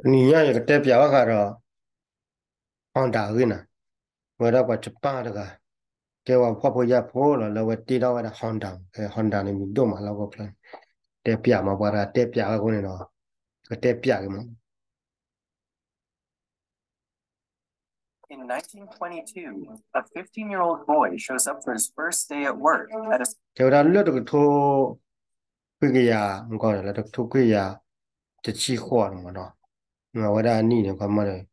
နံၤညါယကတဲပျးဝဲဃာ်ဒီး Honda အဂ့ၢ်နၤ, ဝဲဒၣ်ပှၤ Japan တဂၤ, ကဲဝဲဖှီၣ်ဖိယာ်ဖိလီၤ လၢဝဲတ့ထီၣ်ဝဲဒၣ် Honda, ကဲ Honda န့ၣ်မံၤဒိၣ်မးလၢဟီၣ်ခိၣ်ချၢ, တဲပျးမး ပှၤတဂၤတဲပျးဝဲအဃိန့ၣ်ဒီး ကတဲပျးက့ၤမး In nineteen twenty-two, a fifteen-year-old boy shows up for his first day at work at a တဲဝဲဒၣ်လၢတကထိခွံကယၤ, မ့ၢ်ကီး လၢတကထိခွံကယၤ တဆံဃိးန့ၣ်မးနီၤ, မ့ၢ်ဝဲဒၣ်အနံၣ်န့ၣ် ခီမီန့ၣ်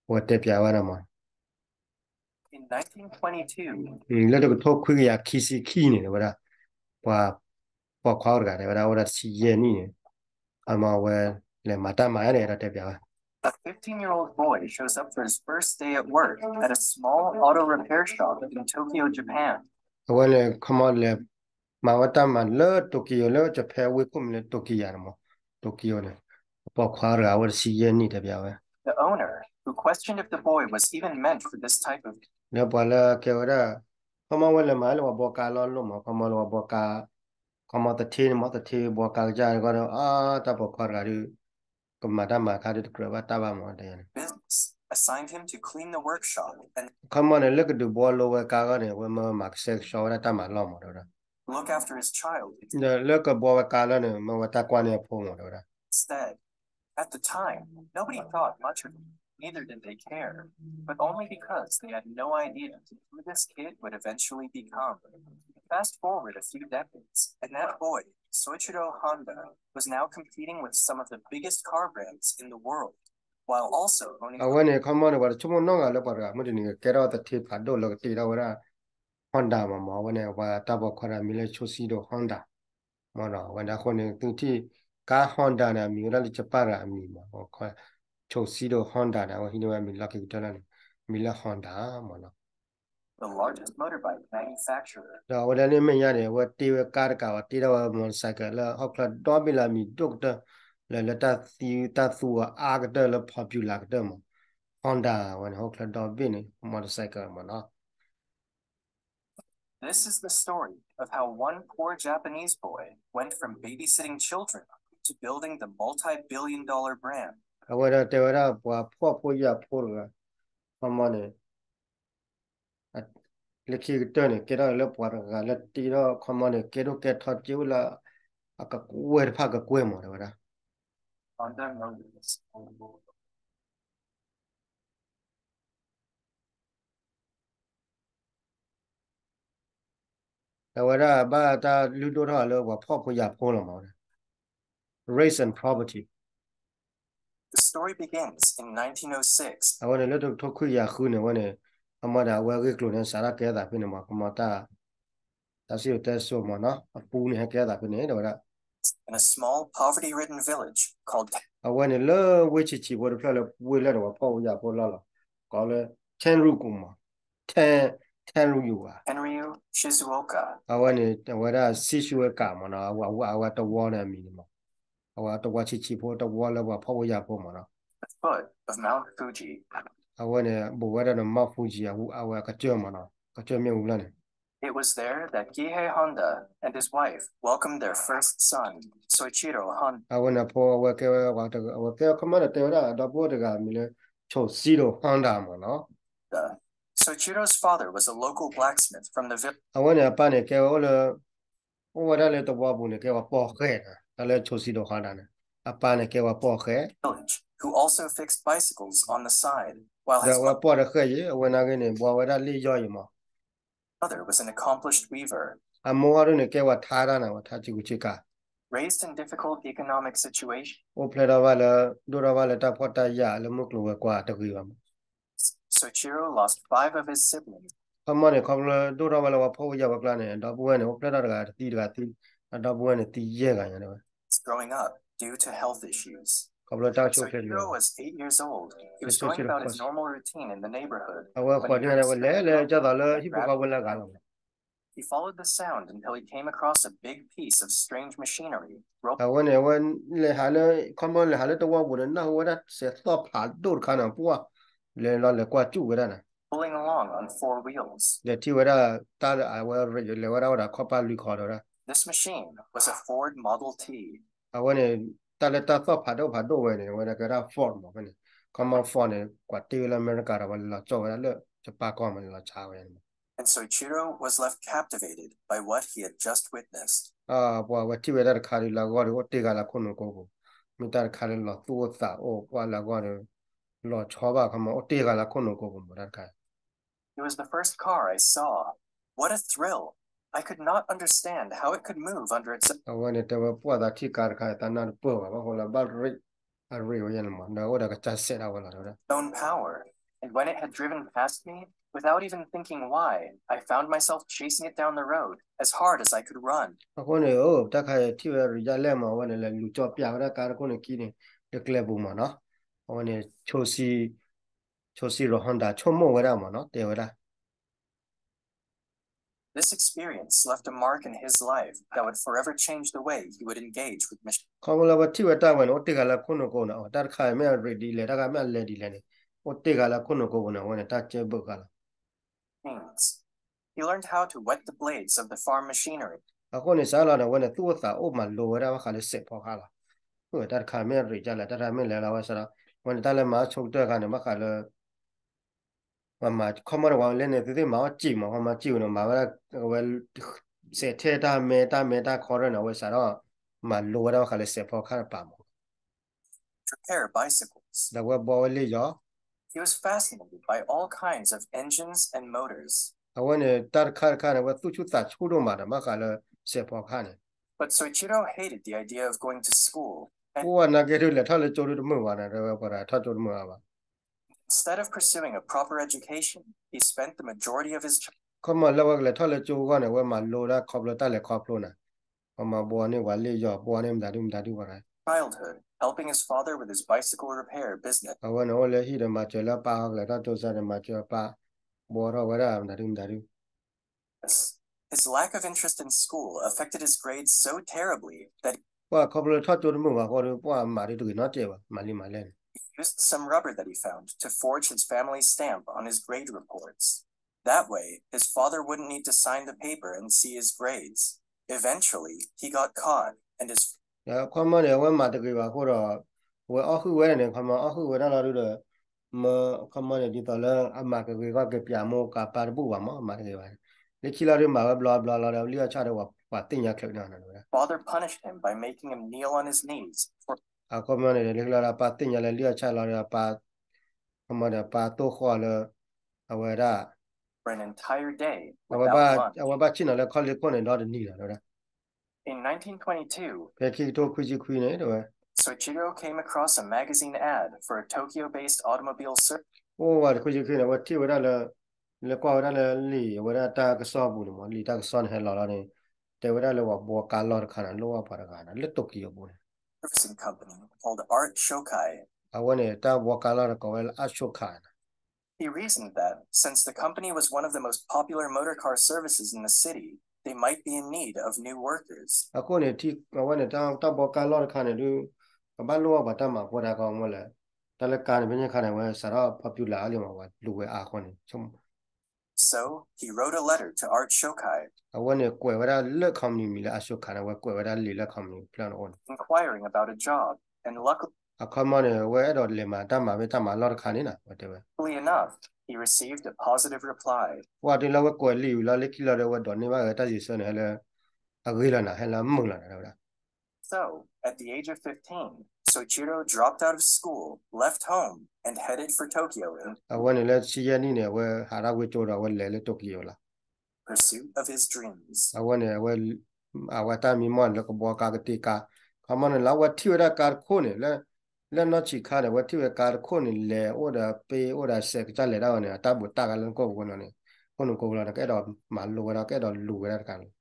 အဝဲတဲပျးဝဲဒၣ်မး In nineteen twenty-two, လၢတကထိခွံကယၤခံဆံခံန့ၣ် ဝဲဒၣ် ပှၤ ပိာ်ခွါအိၣ်တဂၤန့ၣ် ဝဲဒၣ်အိၣ်ဝဲဒၣ်တဆံယဲၢ်နံၣ်န့ၣ်, အမ့ၢ်ဝဲ လဲၤမၤတၢ်မၤန့ၣ် ဒီးတဲပျးဝဲ A fifteen-year-old boy shows up for his first day at work at a small auto repair shop in Tokyo, Japan. အဝဲန့ၣ် ခီမီလဲၤ မၤဝဲတၢ်မၤလၢ Tokyo လၢ Japan ဝ့ၢ်ခိၣ်မံၤလၢ Tokyo န့ၣ်မး, Tokyo န့ၣ် အပိာ်ခွါတဂၤအိၣ်ဝဲဒၣ်တဆံယဲၢ်နံၣ်တဲပျးဝဲ The owner, who questioned if the boy was even meant for this type of လၢပှၤလၢကဲဝဲဒၣ် ခီမီဝဲလဲၤမၤလၢပှၤဘီကါလီၤလိၣ်မး, ခီမီလၢပှၤဘီကါ, ခီမီသထ့န့ၣ်မး, သထ့ဘီကါကစၢ်တခီဒီး အါ တၢ်ပိာ်ခွါတဂၤဒီး ကမၤတၢ်မၤခါဒီးတကြၢးဘၣ်တၢ်ဘၣ်မး တဲန့ၣ် business, assigned him to clean the workshop and ခီမီန့ၣ် လၢကဒုးဘီလိဝဲကါဂီၢ်န့ၣ် အဝဲမၢမၤကဆှဲကဆှီဝဲဒၣ်တၢ်မၤလီၢ်မး တဲဝဲဒၣ် look after his child ဒီးလၢကဘီဝဲကါလီၤန့ၣ် မၢဝဲတၢ်ကွၢ်န့ၢ်အဖိမး တဲဝဲဒၣ် instead. At the time, nobody thought much of it, neither did they care, but only because they had no idea who this kid would eventually become. Fast forward a few decades, and that boy, Soichiro Honda, was now competing with some of the biggest car brands in the world, while also owning အဝဲန့ၣ် ခီမီန့ၣ် ပှၤတဆိကမိၣ်နီတဂၤလၢပှၤတဂၤ မုၢ်တနံၤ ကကဲထီၣ်သထ့ဖးဒိၣ်လၢကတ့ထီၣ်ဝဲဒၣ် Honda မးမး, အဝဲန့ၣ် ပှၤတၢ်ပိာ်ခွါတဂၤမံၤလၢ Soichiro Honda မးနီၤ, အဝဲဒၣ်အဃိန့ၣ် သုထံၣ် ကါ Honda န့ၣ် အမံၤဝဲဒၣ်လၢ Japan တဂၤအမံၤမး, Soichiro Honda န့ၣ် အဝဲဟံးန့ၢ်ဝဲအမံၤလီၢ်ခံကတၢၢ်လီၤန့ၣ် မံၤလၢ Honda မးနီၤ the largest motorbike manufacturer. ဒီးအဝဲဒၣ်န့ၣ်အမဲာ်ညါန့ၣ် အဝဲတ့ဝဲကါတကးဘၣ် တ့ထီၣ်ဝဲ motorcycle လၢဟီၣ်ခိၣ်ချၢဒီဘ့ၣ်လၢအမံၤဒိၣ်ကတၢၢ် လၢ လၢတၢ်သံတၢ်သူအအါကတၢၢ်လၢ popular ကတၢၢ်မး, Honda အဝဲန့ၣ် ဟီၣ်ခိၣ်ချၢဒီဘ့ၣ်န့ၣ် motorcycle မးနီၤ This is the story of how one poor Japanese boy went from babysitting children to building the multi-billion dollar brand. အဝဲဒၣ်တဲဝဲဒၣ်ပှၤဖှီၣ်ဖိယာ်ဖိတဂၤ ခီမီန့ၣ် လၢခံကတၢၢ်န့ၣ် ကဲထီၣ်လၢပှၤတဂၤလၢတ့ထီၣ် ခီမီန့ၣ် ကဲဒိၣ်ကဲထီစ့အိၣ်လၢ အကကွဲၢ်တဖၣ်ကကွဲၢ်မး တဲဝဲဒၣ် အဝဲဒၣ်ဘၣ်တၢ်လုၢ်ဒိၣ်ထီၣ်လၢပှၤဖှီၣ်ဖိယာ်ဖိလီၤမး Race and Property. The story begins in nineteen oh six. အဝဲန့ၣ်လၢတကထိခွံကယၤဃုန့ၣ် အဝဲန့ၣ် အမၤဒီးအဝဲအဂ့ၢ်ကျိၤန့ၣ် စးထီၣ်ကဲအသးဖဲန့ၣ်မး ကမၤတၢ် တၢ်စံၣ်စိၤတဲစိၤမးနီၤ အပူန့ၣ် ဟဲကဲအသးဖဲန့ၣ် တဲဝဲဒၣ် In a small poverty-ridden village called အဝဲန့ၣ်လၢဝ့ၢ်ဆံးဆံးဖိတဖျၢၣ်လၢဝ့ၢ်လၢ်ဒီးပှၤဖှီၣ်ဖိယာ်ဖိလီၢ်လီၤ ကိးလၢ Tenryugu မး Ten Tenryugu ဧါ Tenryu Shizuoka အဝဲန့ၣ် အဝဲဒၣ် Shizuoka မးနီၤ အဝဲ အဝဲတဝီန့ၣ်အမံၤန့ၣ်မး အဝဲတဝီဆံးဆံးဖိ တဝီလၢပှၤဖှီၣ်ဖိယာ်ဖိမးနီၤ The foot of Mount Fuji အဝဲန့ၣ် ဘူးဝဲဒၣ်ဒီး Mount Fuji အဝဲအကစၢၢ်မးနီၤ ကစၢၢ်မ့ၣ်အူလီၢ်န့ၣ် It was there that Kihei Honda and his wife welcomed their first son, Soichiro Honda. အဝဲန့ၣ်ဖိ အဝဲကဲဝဲ အဝဲကဲ ခီမီန့ၣ် တဲဝဲဒၣ် ဒီပုၢ်ဝဲၢ်တဂၤမံၤလၢ Soichiro Honda မးနီၤ Soichiro's father was a local blacksmith from the village အဝဲန့ၣ် အပၢ်န့ၣ် ကဲဝဲအိၣ်လၢ အိၣ်ဝဲဒၣ်လၢတဝီပူၤန့ၣ် ကဲဝဲပိာ်ဃဲၣ်နီၤ တၢ်လၢ Soichiro Honda န့ၣ် အပၢ်န့ၣ် ကဲဝဲပိာ်ဃဲၣ် village, who also fixed bicycles on the side, while his ဒီးအဝဲပိာ်တဃဲၣ်ယံၤ အဝဲနာ်က့န့ၣ် ဘှီဝဲဒၣ်လ့ၣ်ယီၢ်ယံၤမး mother was an accomplished weaver. အမိၢ်ဟီဒုန့ၣ် ကဲဝဲထါတၢ်န့ၣ် ဝဲထါဆ့ကူဆ့ကၤ Raised in difficult economic situation, အိၣ်ဖျဲၣ်ထီၣ်ဘၣ်လၢ ဒိၣ်ထီၣ်ဘၣ်လၢတၢ်ဖှီၣ်တၢ်ယာ်လၢမုၢ်ကျိၤဝဲၤကွာ်တဂ့ၤဘၣ်မး Soichiro lost five of his siblings. ခီမီန့ၣ် ခီဖျိဒိၣ်ထီၣ်ဘၣ်လၢပှၤဖှီၣ်ဖိယာ်ဖိကျါန့ၣ် ဒီပုၢ်ဝဲၢ်န့ၣ် အိၣ်ဖျဲၣ်ထီၣ်တဂၤတသံတဂၤသံ အဒီပုၢ်ဝဲၢ်န့ၣ် သံယဲၢ်ဂၤညါန့ၣ်ဝဲ growing up due to health issues. ခီဖျိတၢ်ကဆိၣ်ချ့န့ၣ် Soichiro was eight years old. He was going about his normal routine in the neighborhood အဝဲဃိးနံၣ်န့ၣ် ဝဲလဲၤလၢကၢ်သိးလၢဟံၣ်ဖိဃီဖိလၢအဂၤလီၤ He followed the sound until he came across a big piece of strange machinery. အဝဲန့ၣ် အဝဲလဲၤဟးလၢ ခီမီလဲၤဟးလၢတဝီပူၤန့ၣ် နၢ်ဟူဝဲဒၣ်စဲးသီၣ်ဖးဒိၣ်တခါန့ၣ် ပှၢ် လဲၤလီၤလဲၤကွၢ်စူၣ်ဝဲဒၣ်န့ၣ် pulling along on four wheels. လဲၤထံၣ်ဝဲဒၣ်တၢ်လၢအဝဲလဲၤဝဲဒၣ်ဝဲဒၣ်ခီၣ်ပၢ်လွံၢ်ခီဒီးဝဲဒၣ် This machine was a Ford Model T. အဝဲန့ၣ် တၢ်လၢတၢ်သီၣ်ဖးဒိၣ်ဖးဒိၣ်ဝဲန့ၣ် အဝဲဒၣ်ကဲဒၣ် Ford မးဖဲန့ၣ် ခီမီ Ford န့ၣ် ကွၢ်တ့ၢ်ဝဲလၢအမဲရကၤဒီး ဝဲလီၤကၠီၣ်ဝဲဒၣ်လၢ Japan ကီၢ်မးန့ၣ် လီၤဆါဝဲန့ၣ်မး And Soichiro was left captivated by what he had just witnessed. ပှၤဝဲထံၣ်ဝဲတၢ်တခါဒီး လၢအဂီၢ်ဒီး အိၣ်တ့ၢ်ဂၤလၢခိၣ်နူာ်ကိးပူၤ, မ့ၢ်တၢ်တခါလၢလီၤသူၣ်အိၣ်သးအိၣ် ပှၤလၢအဂီၢ်ဒီး လီၤဆီဘၣ်ခီမီ အိၣ်တ့ၢ်ဂၤလၢခိၣ်နူာ်ကိးပူၤမး တၢ်တခါ It was the first car I saw. What a thrill! I could not understand how it could move under its အဝဲန့ၣ်တဲဝဲ ပှၤသးထံၣ်ကါတခါ သးနၢ်တပၢၢ်ဘၣ် ဘၣ်ဃိလၢဘၣ်ရ့ၣ် အရ့ၣ်ဝဲယဲန့ၣ်မး ဒီးအိၣ်ဒီးကစၢ်စဲးဒၣ်ဝဲလီၤ တဲဝဲဒၣ် own power, and when it had driven past me, without even thinking why, I found myself chasing it down the road as hard as I could run. အဃိန့ၣ် တၢ်ခါအံၤထံၣ်ဝဲရံးယါလဲၢ်မး အဝဲန့ၣ်လဲၤလူၤကၠီၣ်ပျၢ်ဝဲဒၣ်ကါတခိၣ်န့ၣ်ခံန့ၣ် လၢကျဲပူၤမးနီၤ အဝဲန့ၣ် Soichiro Honda ဆိကမိၣ်ဝဲဒၣ်မးနီၤ တဲဝဲဒၣ် This experience left a mark in his life that would forever change the way he would engage with machines. ခီဖျိလၢဝဲထံၣ်ဝဲတၢ်ဝဲန့ၣ် အိၣ်တ့ၢ်ဂၤလၢခိၣ်နူာ်ကိးပူၤန့ၣ် တၢ်တခါအံၤမ့ၢ်အရ့ၣ်ဒ်လဲၣ် တၢ်တခါမ့ၢ်အလဲၤဒ်လဲၣ်န့ၣ် အိၣ်တ့ၢ်ဂၤလၢခိၣ်နူာ်ကိးပူၤန့ၣ် အဝဲန့ၣ် တၢ်ကဲဘၢၣ်ဃာ်လီၤ He learned how to wet the blades of the farm machinery. အဃိန့ၣ် စးလီၤန့ၣ် အဝဲန့ၣ် သူၣ်အိၣ်သးအိၣ်မၤလိဝဲဒၣ်ဘၣ်ဃးလၢစဲးဖီကဟၣ်လီၤ. တၢ်တခါမ့ၢ်အရ့ၣ်ဒ်လဲၣ် တၢ်တခါမ့ၢ်လဲၤလီၤဝဲစးဒီး အဝဲန့ၣ် တၢ်လၢမၤဆိကတၢၢ်တခါန့ၣ် ဘၣ်ဃးလၢ ပှၤမၤခီမီန့ၣ် ပှၤလဲန့ၣ် သုသ့ၣ်မၤအီၣ်စံာ်မး ပှၤမၤစံာ်ဝဲန့ၣ် မၤဝဲဒၣ် အဝဲ စဲးထဲတၢ်မဲ တၢ်မဲတၢ်ခီရၢၢ်န့ၣ် အဝဲစးဒီး မၤလိဝဲဒၣ်ဘၣ်ဃးလၢစဲးဖီကဟၣ်တပၤမး repair bicycles. ဒီးအဝဲဘှီဝဲလ့ၣ်ယီၤ He was fascinated by all kinds of engines and motors. အဝဲန့ၣ် တၢ်တခါတခါန့ၣ် အဝဲသူၣ်ဆူၣ်သးဆူၣ်ဒိၣ်မးဒီး ဘၣ်ဃးလၢစဲးဖီကဟၣ်န့ၣ် But Soichiro hated the idea of going to school and ပှၤနာ်က့ဒုးလဲၤထီၣ်လၢကၠိဒုးတမုာ်ဘၣ်န့ၣ် တဲဝဲပှၤဒီးထီၣ်ကၠိတမုာ်အါဘၣ် Instead of pursuing a proper education, he spent the majority of his ခီမီလၢဝဲကလဲၤထီၣ်လၢကၠိအဂီၢ်န့ၣ် အဝဲမၤလိဒၣ်ခီဖျိတၢ်လဲၤခီဖျိန့ၣ် ပှၤမၤဘှီန့ၢ်ပှၤလ့ၣ်ယီၤ ဘှီန့ၢ်မတၤဒုမတၤဒုပှၤ childhood, helping his father with his bicycle repair business. အဝဲန့ၣ်အိၣ်လၢဟံၣ်ဒီးမၤစၢၤလၢအပၢ် ကလဲၤထီၣ်ကၠိစၢ်န့ၣ် မၤစၢၤအပၢ် ဘှီထီၣ်ဝဲဒၣ်မတၤဒုမတၤဒု His lack of interest in school affected his grades so terribly that ပှၤခီဖျိလၢထီၣ်ကၠိတမုာ်ဘၣ်အဃိဒီး ပှၤမၤဒုးတဂ့ၤနီတစဲးဘၣ် မၤလံမၤလဲၣ်န့ၣ် he used some rubber that he found to forge his family's stamp on his grade reports. That way, his father wouldn't need to sign the paper and see his grades. Eventually, he got caught and his ခီမီန့ၣ် အဝဲမၤတဂ့ၤဘၣ်အဃိဒီး အဝဲအီၣ်ဟုၣ်ဝဲဒၣ်န့ၣ် ခီမီအီၣ်ဟုၣ်ဝဲဒၣ်လီၤဒုဒီး မၢခီမီန့ၣ် ဒ်သိးလၢအမၤကဂ့ၤကီၢ်က့ၤပၠးမိၢ်ကးပၢ်တဘူၣ်ဘၣ်မး မၤတဂ့ၤဘၣ်န့ၣ် လၢခံလီၤဒုမၤဝဲဘျီဘျီလီၤဒီး လံၣ်အီၣ်ဆၣ်ဒီးပှၤသ့ၣ်ညါချုးန့ၣ် father punished him by making him kneel on his knees for အခီမီန့ၣ် လၢခံလီၤဒီး ပၢ်သ့ၣ်ညါလၢလံၣ်အီၣ်ဆၣ်လီၤဒီး ပၢ် ခီမီဒီးပၢ်သိၣ်ဃီလၢ အဝဲဒၣ် for an entire day အဝဲဘၣ်ဆ့ၣ်နီၤလၢခီၣ်လ့ၢ်ခိၣ်န့ၣ် ဒီတနံၤလီၤ တဲဝဲဒၣ် In nineteen twenty-two, ဖဲခံကထိခွံဆံခွံန့ၣ် တဲဝဲ Soichiro came across a magazine ad for a Tokyo-based automobile service. အိၣ်ဝဲတခွံဆံခွံန့ၣ် အဝဲထံၣ်ဝဲဒၣ်လၢ လဲၤကွၢ်ဝဲဒၣ်လၢလံာ်အဝဲဒၣ်တၢ်ကစီၣ်ပူၤန့ၣ်မး လံာ်တၢ်ကစီၣ်န့ၣ်ဟဲလီၤလီၤန့ၣ် တဲဝဲဒၣ်လၢပှၤဘှီကါလီၢ်တခါန့ၣ် လိၣ်ဘၣ်ပှၤတဂၤန့ၣ် လၢတိၤကံယိၤပူၤန့ၣ် servicing company called Art Shokai. အဝဲန့ၣ် တၢ်ဘှီကါလီၢ်တခါကိးဝဲလၢ Art Shokai န့ၣ် He reasoned that, since the company was one of the most popular motor car services in the city, they might be in need of new workers. အဃိန့ၣ် အဝဲန့ၣ် တၢ်ဘှီကါလီၢ်တခါန့ၣ် ဒုး ကဘၣ်လိၣ်ဘၣ်ပှၤတၢ်မၤဖိတၢ်ခီမီလဲၣ် တၢ်လၢကါန့ၣ် ဖဲန့ၣ်အခါန့ၣ် အဝဲစးထီၣ် popular အါလံမး ပှၤလူၤဝဲအါအဃိန့ၣ် So, he wrote a letter to Art Shokai. အဝဲန့ၣ်ကွဲးဝဲဒၣ်လၢ company မံၤလၢ Art Shokai န့ၣ် အဝဲကွဲးဝဲဒၣ်လံာ်လၢ company ဖျၢၣ်န့ၣ်အအိၣ်န့ၣ် inquiring about a job, and luckily အခီမီန့ၣ် အဝဲအဲၣ်ဒိးလဲၤမၤတၢ်မၤမ့ၢ်တၢ်မၤလီၢ်တခါန့ၣ်နီၤ အဝဲတဲဝဲ enough, he received a positive reply. ပှၤတုၤလၢအဝဲကွဲးလံာ်ဝံၤလီၤ လၢခံလီၤဒီး အဝဲဒိးန့ၢ်ဘၣ်ဝဲတၢ်စံးဆၢန့ၣ် ဟဲလၢ အဂ့ၤလီၤနၤ ဟဲလၢအမုာ်လီၤနၤ တဲဝဲဒၣ် So, at the age of fifteen, Soichiro dropped out of school, left home, and headed for Tokyo in အဝဲန့ၣ်လၢဆံယဲၢ်နံၣ်န့ၣ် အဝဲဟးထီၣ်ဝ့ၢ်ကၠိဒီး အဝဲလဲၤလၢတိၤကံယိၤလီၤ pursuit of his dreams. အဝဲန့ၣ် အဝဲ အဝဲတၢ်မံမီၢ်န့ၣ် လၢကဘှီကါကတ့ကါ ခီမီန့ၣ် လၢအဝဲထံၣ်ဝဲဒၣ်ကါတခိၣ်န့ၣ် လၢ လၢနီၢ်ဆံးခါန့ၣ် အဝဲထံၣ်ဝဲကါတခိၣ်န့ၣ် လဲၤအိၣ်ဒီးပ့ အိၣ်ဒီးစဲးကစၢ်လဲၤဒၣ်ဝဲန့ၣ် အတၢ်ဘှံးတၢ်ဂၤလၢနကိၣ်ပူၤန့ၣ် ခိၣ်နူာ်ကိးပူၤလီၤ ကအဲၣ်ဒိးမၤလိဝဲဒၣ် ကအဲၣ်ဒိးလူၤဝဲဒၣ်တခါန့ၣ်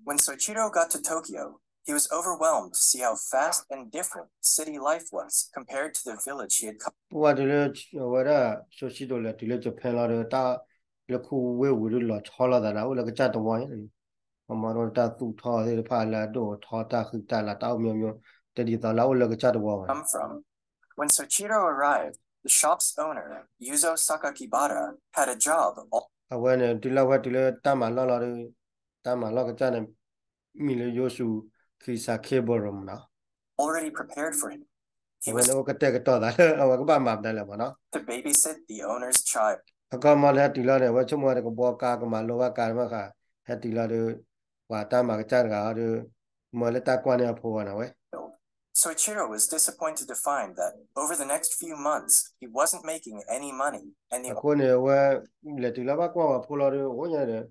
When Soichiro got to Tokyo, he was overwhelmed to see how fast and different city life was compared to the village he had come. ပှၤတုၤလၢ အဝဲဒၣ် Soichiro လဲၤတုၤလၢ Japan လီၤဒီး တၢ်လၢခူဝ့ၢ်ပူၤဒုးလီၤဆီလိာ်သးဒီး အိၣ်လၢကစၢ်တဝီန့ၣ် ခီမီဒီးတၢ်သူၣ်ထီသ့ၣ်တဖၣ်လၢအဒိၣ်အထီ တၢ်ဃံတၢ်လၤ တၢ်အိၣ်မံၤမံၤ တဒ်သိးလၢအအိၣ်လၢကစၢ်တဝီဘၣ် come from. When Soichiro arrived, the shop's owner, Yuzo Sakakibara, had a job all အဝဲန့ၣ် တုၤလၢဝဲတုၤလၢတၢ်မၤလီၢ်လီၤဒီး တၢ်မၤလီၢ်ကစၢ်န့ၣ် မံၤလၢ Yoshio Kisakeboro မနီၤ. Already prepared for him. အဝဲန့ၣ်အိၣ်ကတဲာ်ကတီၤသးလၢ အဝဲကဘၣ်မၤမနုၤလဲၣ်မနီၤ. To babysit the owner's child. အခီမီန့ၣ် ဟဲတုၤလီၤန့ၣ် အဝဲဆိကမိၣ်ဝဲတကဘှီကါ ကမၤလိဘၣ်ကါမ့ၢ်ဃး ဟဲတုၤလီၤဒီး ပှၤတၢ်မၤကစၢ်တဂၤဒီး မၢလၢတၢ်ကွၢ်န့ၢ်အဖိဝဲန့ၣ်ဝဲ Soichiro was disappointed to find that over the next few months, he wasn't making any money, and the အဃိန့ၣ် အဝဲ လဲၤတုၤလၢဘၣ်ကွၢ်ဝဲဖိလီၤဒီး အိၣ်ညါဒီး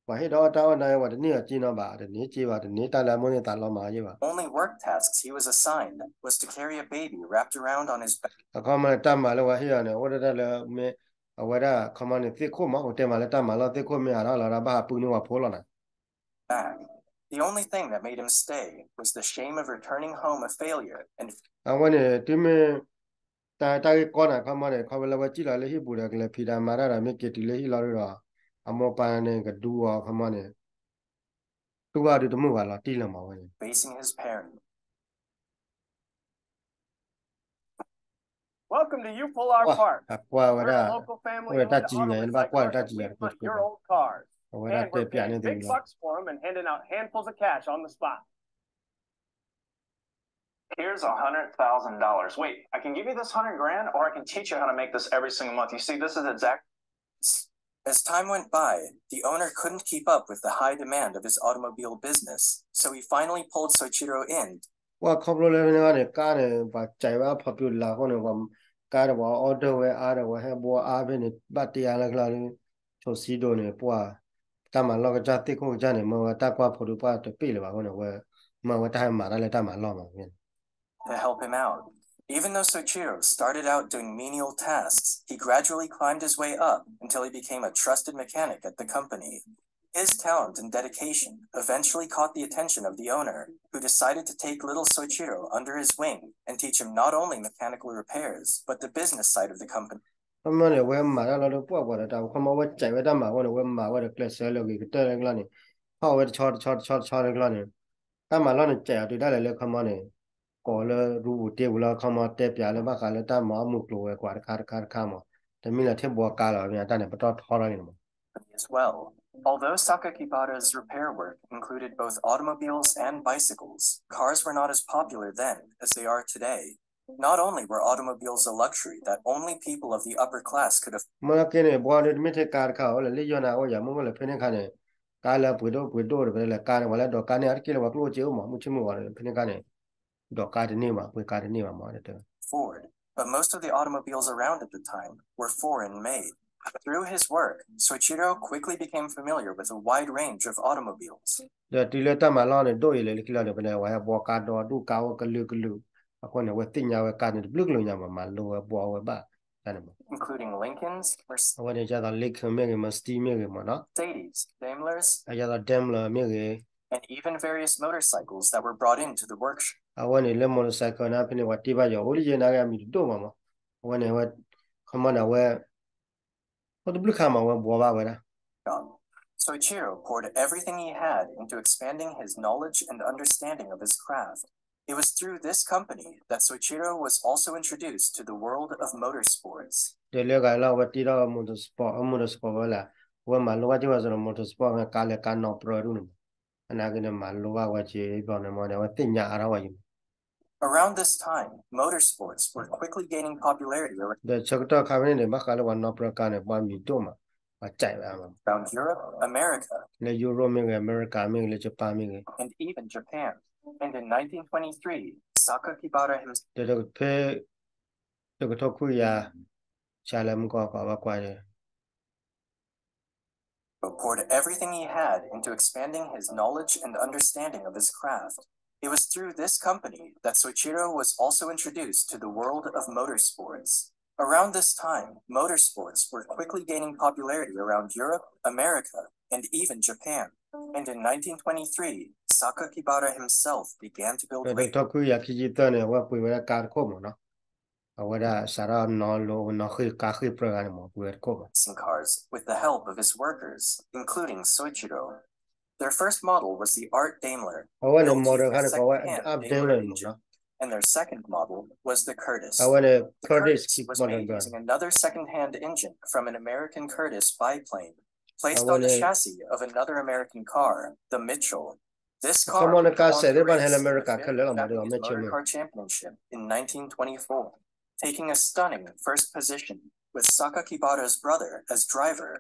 ပှၤဟ့ၣ်ဒီးအီၣ်တၢ်အီၣ်နါ ပှၤတန့ၢ်အီၤက့နီၤဘၣ် တန့ၢ်က့ဘၣ် တန့ၢ်တၢ်လၢအမိၣ်န့ၢ်သးလီမၤအီၤယ့ၢ်ဘၣ်. Only work tasks he was assigned was to carry a baby wrapped around on his back. အခီမီန့ၣ် တၢ်မၤလၢပှၤဟ့ၣ်အီၤန့ၣ် အိၣ်ဒၣ်တၢ်လၢမ့ၢ် အဝဲဒၣ်အခီမီန့ၣ် သ့ၣ်ခိၣ်မး အိၣ်တဲမးလၢတၢ်မၤလီၢ်သ့ၣ်ခိၣ်မ့ၢ်ဟးထီၣ်လီၤဒီး ဘၣ်ဟးပူန့ၢ်ပှၤဖိလီၤနၤ back. The only thing that made him stay was the shame of returning home a failure, and အဝဲန့ၣ် တုၤမ့ၢ် တၢ်တၢ်ဂ့ၢ်ကီနၤ ခီမီန့ၣ် ခီဖျိလၢဝဲစံၣ်လီၤလၢဟံၣ်ပူၤဒီး ကလဲၤဖံးတၢ်မၤတၢ်ဒီး မ့ၢ်က့ၤတုၤလၢဟံၣ်လီၤဒီး အမိၢ်ပၢ်န့ၣ် ကဒူအီၤ ခီမီန့ၣ် တူၢ်ဘၣ်ဒုးတမုာ်ဘၣ်လီၤတံၢ်လၢၤမးဝဲန့ၣ် facing his parents. Welcome to Upolar Parts. အကွၢ်ဝဲဒၣ် အိၣ်ဒီးတၢ်စံၣ်ညီၣ် ယဘၣ်ကွၢ်ဒီးတၢ်စံၣ်ညီၣ်တခိၣ်တခိၣ် အဝဲဒၣ်တဲပၠးန့ၢ်သုလီၤ Here's a hundred thousand dollars. Wait, I can give you this hundred grand, or I can teach you how to make this every single month. You see, this is exact. As time went by, the owner couldn't keep up with the high demand of his automobile business, so he finally pulled Soichiro in. ပှၤခီဖျိလၢဖဲန့ၣ်န့ၣ် ကါန့ၣ် ပှၤစံၣ်ဝဲအါဖီပူၤလၢ်အဃိန့ၣ် ကါဒီးပှၤ order ဝဲအါဒီး ပှၤဟဲဘှီအါဖဲန့ၣ် ဘၣ်တ့အါလၢကျါဒီး ဆိစံဒိၣ်န့ၣ် ပှၤ တၢ်မၤလီၢ်ကစၢ်သ့ၣ်ခိၣ်ကစၢ်န့ၣ် မၢဝဲတၢ်ကွၢ်ဖိဒီး ပှၤတပ့ၢ်လၢၤဘၣ်အဃိန့ၣ် ဝဲ မၢဝဲတၢ်ဟဲမၤတၢ်လၢတၢ်မၤလီၢ်မး to help him out. Even though Soichiro started out doing menial tasks, he gradually climbed his way up until he became a trusted mechanic at the company. His talent and dedication eventually caught the attention of the owner, who decided to take little Soichiro under his wing and teach him not only mechanical repairs, but the business side of the company. ခီမီန့ၣ် အဝဲမၤတၢ်လီၤဒီး ပှၤပှၤဒီးတၢ် ခီမီဝဲစံၣ်ဝဲတၢ်မၤအဃိန့ၣ် အဝဲမၤဝဲဒီးကျဲးစၢးလၢဂ့ၤကတၢၢ်လၢကျါန့ၣ် ဟီၣ်ဝဲတဆီတဆီတဆီတဆီလၢကျါန့ၣ် တၢ်မၤလီၢ်န့ၣ် စံၣ်အီၤတုၤဒၣ်လဲာ်လၢခီမီန့ၣ် ကိးလၢရူပူၤတ့ပူၤလၢခီမီတဲပၠးလၢဘၣ်ဃးလၢတၢ်မၤအီၣ်မုၢ်ကျိၤဝဲၤကွာ်တခါတခါတခါမး တမ့ၢ်လၢထဲဘှီကါလီၤ မ့ၢ်အတၢ်န့ၣ်ပတီၢ်ထီထီၣ်လံန့ၣ်မး As well. Although Sakakibara's repair work included both automobiles and bicycles, cars were not as popular then as they are today. Not only were automobiles a luxury that only people of the upper class could afford, မ့ၢ်လၢက့န့ၣ် ဘှီဒီးတမ့ၢ်ထဲကါတခါအီၤလၢ လၢယိၤနၤအိၣ်ယၤ မ့ၢ်မ့ၢ်လၢဖဲန့ၣ်အခါန့ၣ် ကါလၢအပှ့ၤဒိၣ်ပှ့ၤဒိၣ်ဒီး ပတဲလၢကါန့ၣ် ပှၤလၢဒိးကါန့ၣ် အါတက့ၢ်လၢပှၤကျိၣ်အိၣ်စ့အိၣ်မး မုၢ်ဆ့ၣ်မုၢ်ဂီၤဒီး ဖဲန့ၣ်အခါန့ၣ် ဒိးကါတန့ၢ်ဘၣ် ပှ့ၤကါတန့ၢ်ဘၣ်မး afford, but most of the automobiles around at the time were foreign made. Through his work, Soichiro quickly became familiar with a wide range of automobiles. ဒီးတုၤလၢတၢ်မၤလီၢ်န့ၣ် ဒိၣ်အံၤလၢလၢခံလီၤန့ၣ် ပန့ၣ် ပှၤဟဲဘှီကါဒီဒူၣ်ကါအိၣ်ကလုာ်ကလုာ် အဃိန့ၣ် အဝဲသ့ၣ်ညါဝဲကါန့ၣ် တဘျုးကလုာ်ညါမး မၤလိဝဲဘှီဝဲဘၣ် တၢ်န့ၣ်မး including Lincolns, Mercedes, အဝဲန့ၣ် ဒ်သိး Lincoln မ့ၢ်ဂ့ၤ Mercedes မ့ၢ်ဂ့ၤမးနီၤ Daimlers, ဒ်သိး Daimler မ့ၢ်ဂ့ၤ and even various motorcycles that were brought into the workshop. အဝဲန့ၣ်လၢ motorcycle န့ၣ် ဖဲန့ၣ် ပှၤတ့ဘၣ်ယီၤ အိၣ်လၢယဲနာ်က့အမံၤတဒိၣ်မးမး အဝဲန့ၣ် အဝဲ ခီမီန့ၣ် အဝဲ အိၣ်တဘျုးခါမးဝဲဘှီဘၣ်ဝဲဒၣ် Soichiro poured everything he had into expanding his knowledge and understanding of his craft. It was through this company that Soichiro was also introduced to the world of motorsports. ဒီးလၢဂၤလီၤ အဝဲတ့ထီၣ် motorsport, motorsport ဝဲလၢ အဝဲမၤလိဘၣ်က့ၤဝဲစ့ၢ်ဒီး motorsport မ့ၢ်ကါလဲၤကါနီၢ်ပြၢဒူၣ်န့ၣ်မး အနာ်က့န့ၣ် မၤလိဘၣ်ဝဲက့ၤဘျီန့ၣ်မး ဒီးအဝဲသ့ၣ်ညါအါထီၣ်ဝဲယံၤမး Around this time, motorsports were quickly gaining popularity around ဒီးဆၢကတီၢ်ခါဖဲန့ၣ်န့ၣ် ဘၣ်ဃးလၢပှၤနီၢ်ပြၢကါန့ၣ် ပှၤမံၤဒိၣ်မး ပှၤစံၣ်ဝဲ Europe, America, လၢ Europe မ့ၢ်ဂ့ၤ အမဲရကၤမ့ၢ်ဂ့ၤ လၢ Japan မ့ၢ်ဂ့ၤ and even Japan. And in nineteen twenty-three, Sakakibara himself ဒီးဖဲ တကထိခွံကယၤ ဆံးလၢမုၢ်ကီၢ်ကီးဘၣ်ကွၢ်န့ၣ် poured everything he had into expanding his knowledge and understanding of his craft. It was through this company that Soichiro was also introduced to the world of motorsports. Around this time, motorsports were quickly gaining popularity around Europe, America, and even Japan. And in nineteen twenty-three, Sakakibara himself began to build ဒီးတကထိခွံကယၤခံဆံသၢန့ၣ် အဝဲပှ့ၤဝဲဒၣ်ကါတခိၣ်မးနီၤ အဝဲဒၣ်စးထီၣ်နီၤလိနီၤဃ့ၢ်ကါဃ့ၢ်ပြၢဂၤန့ၣ်မး ပှ့ၤဝဲတခိၣ်မး racing cars with the help of his workers, including Soichiro. Their first model was the Art Daimler, အဝဲန့ၣ် model ခါန့ᣣ် ကိးဝဲ Art Daimler မးနီၤ and their second model was the Curtiss. အဝဲန့ၣ် Curtiss မးနီၤ using another second-hand engine from an American Curtiss biplane. placed on the chassis of another American car, the Mitchell. This car went on to race in the Fairfield Japanese Motor Car Championship in nineteen twenty-four, taking a stunning first position with Sakakibara's brother as driver.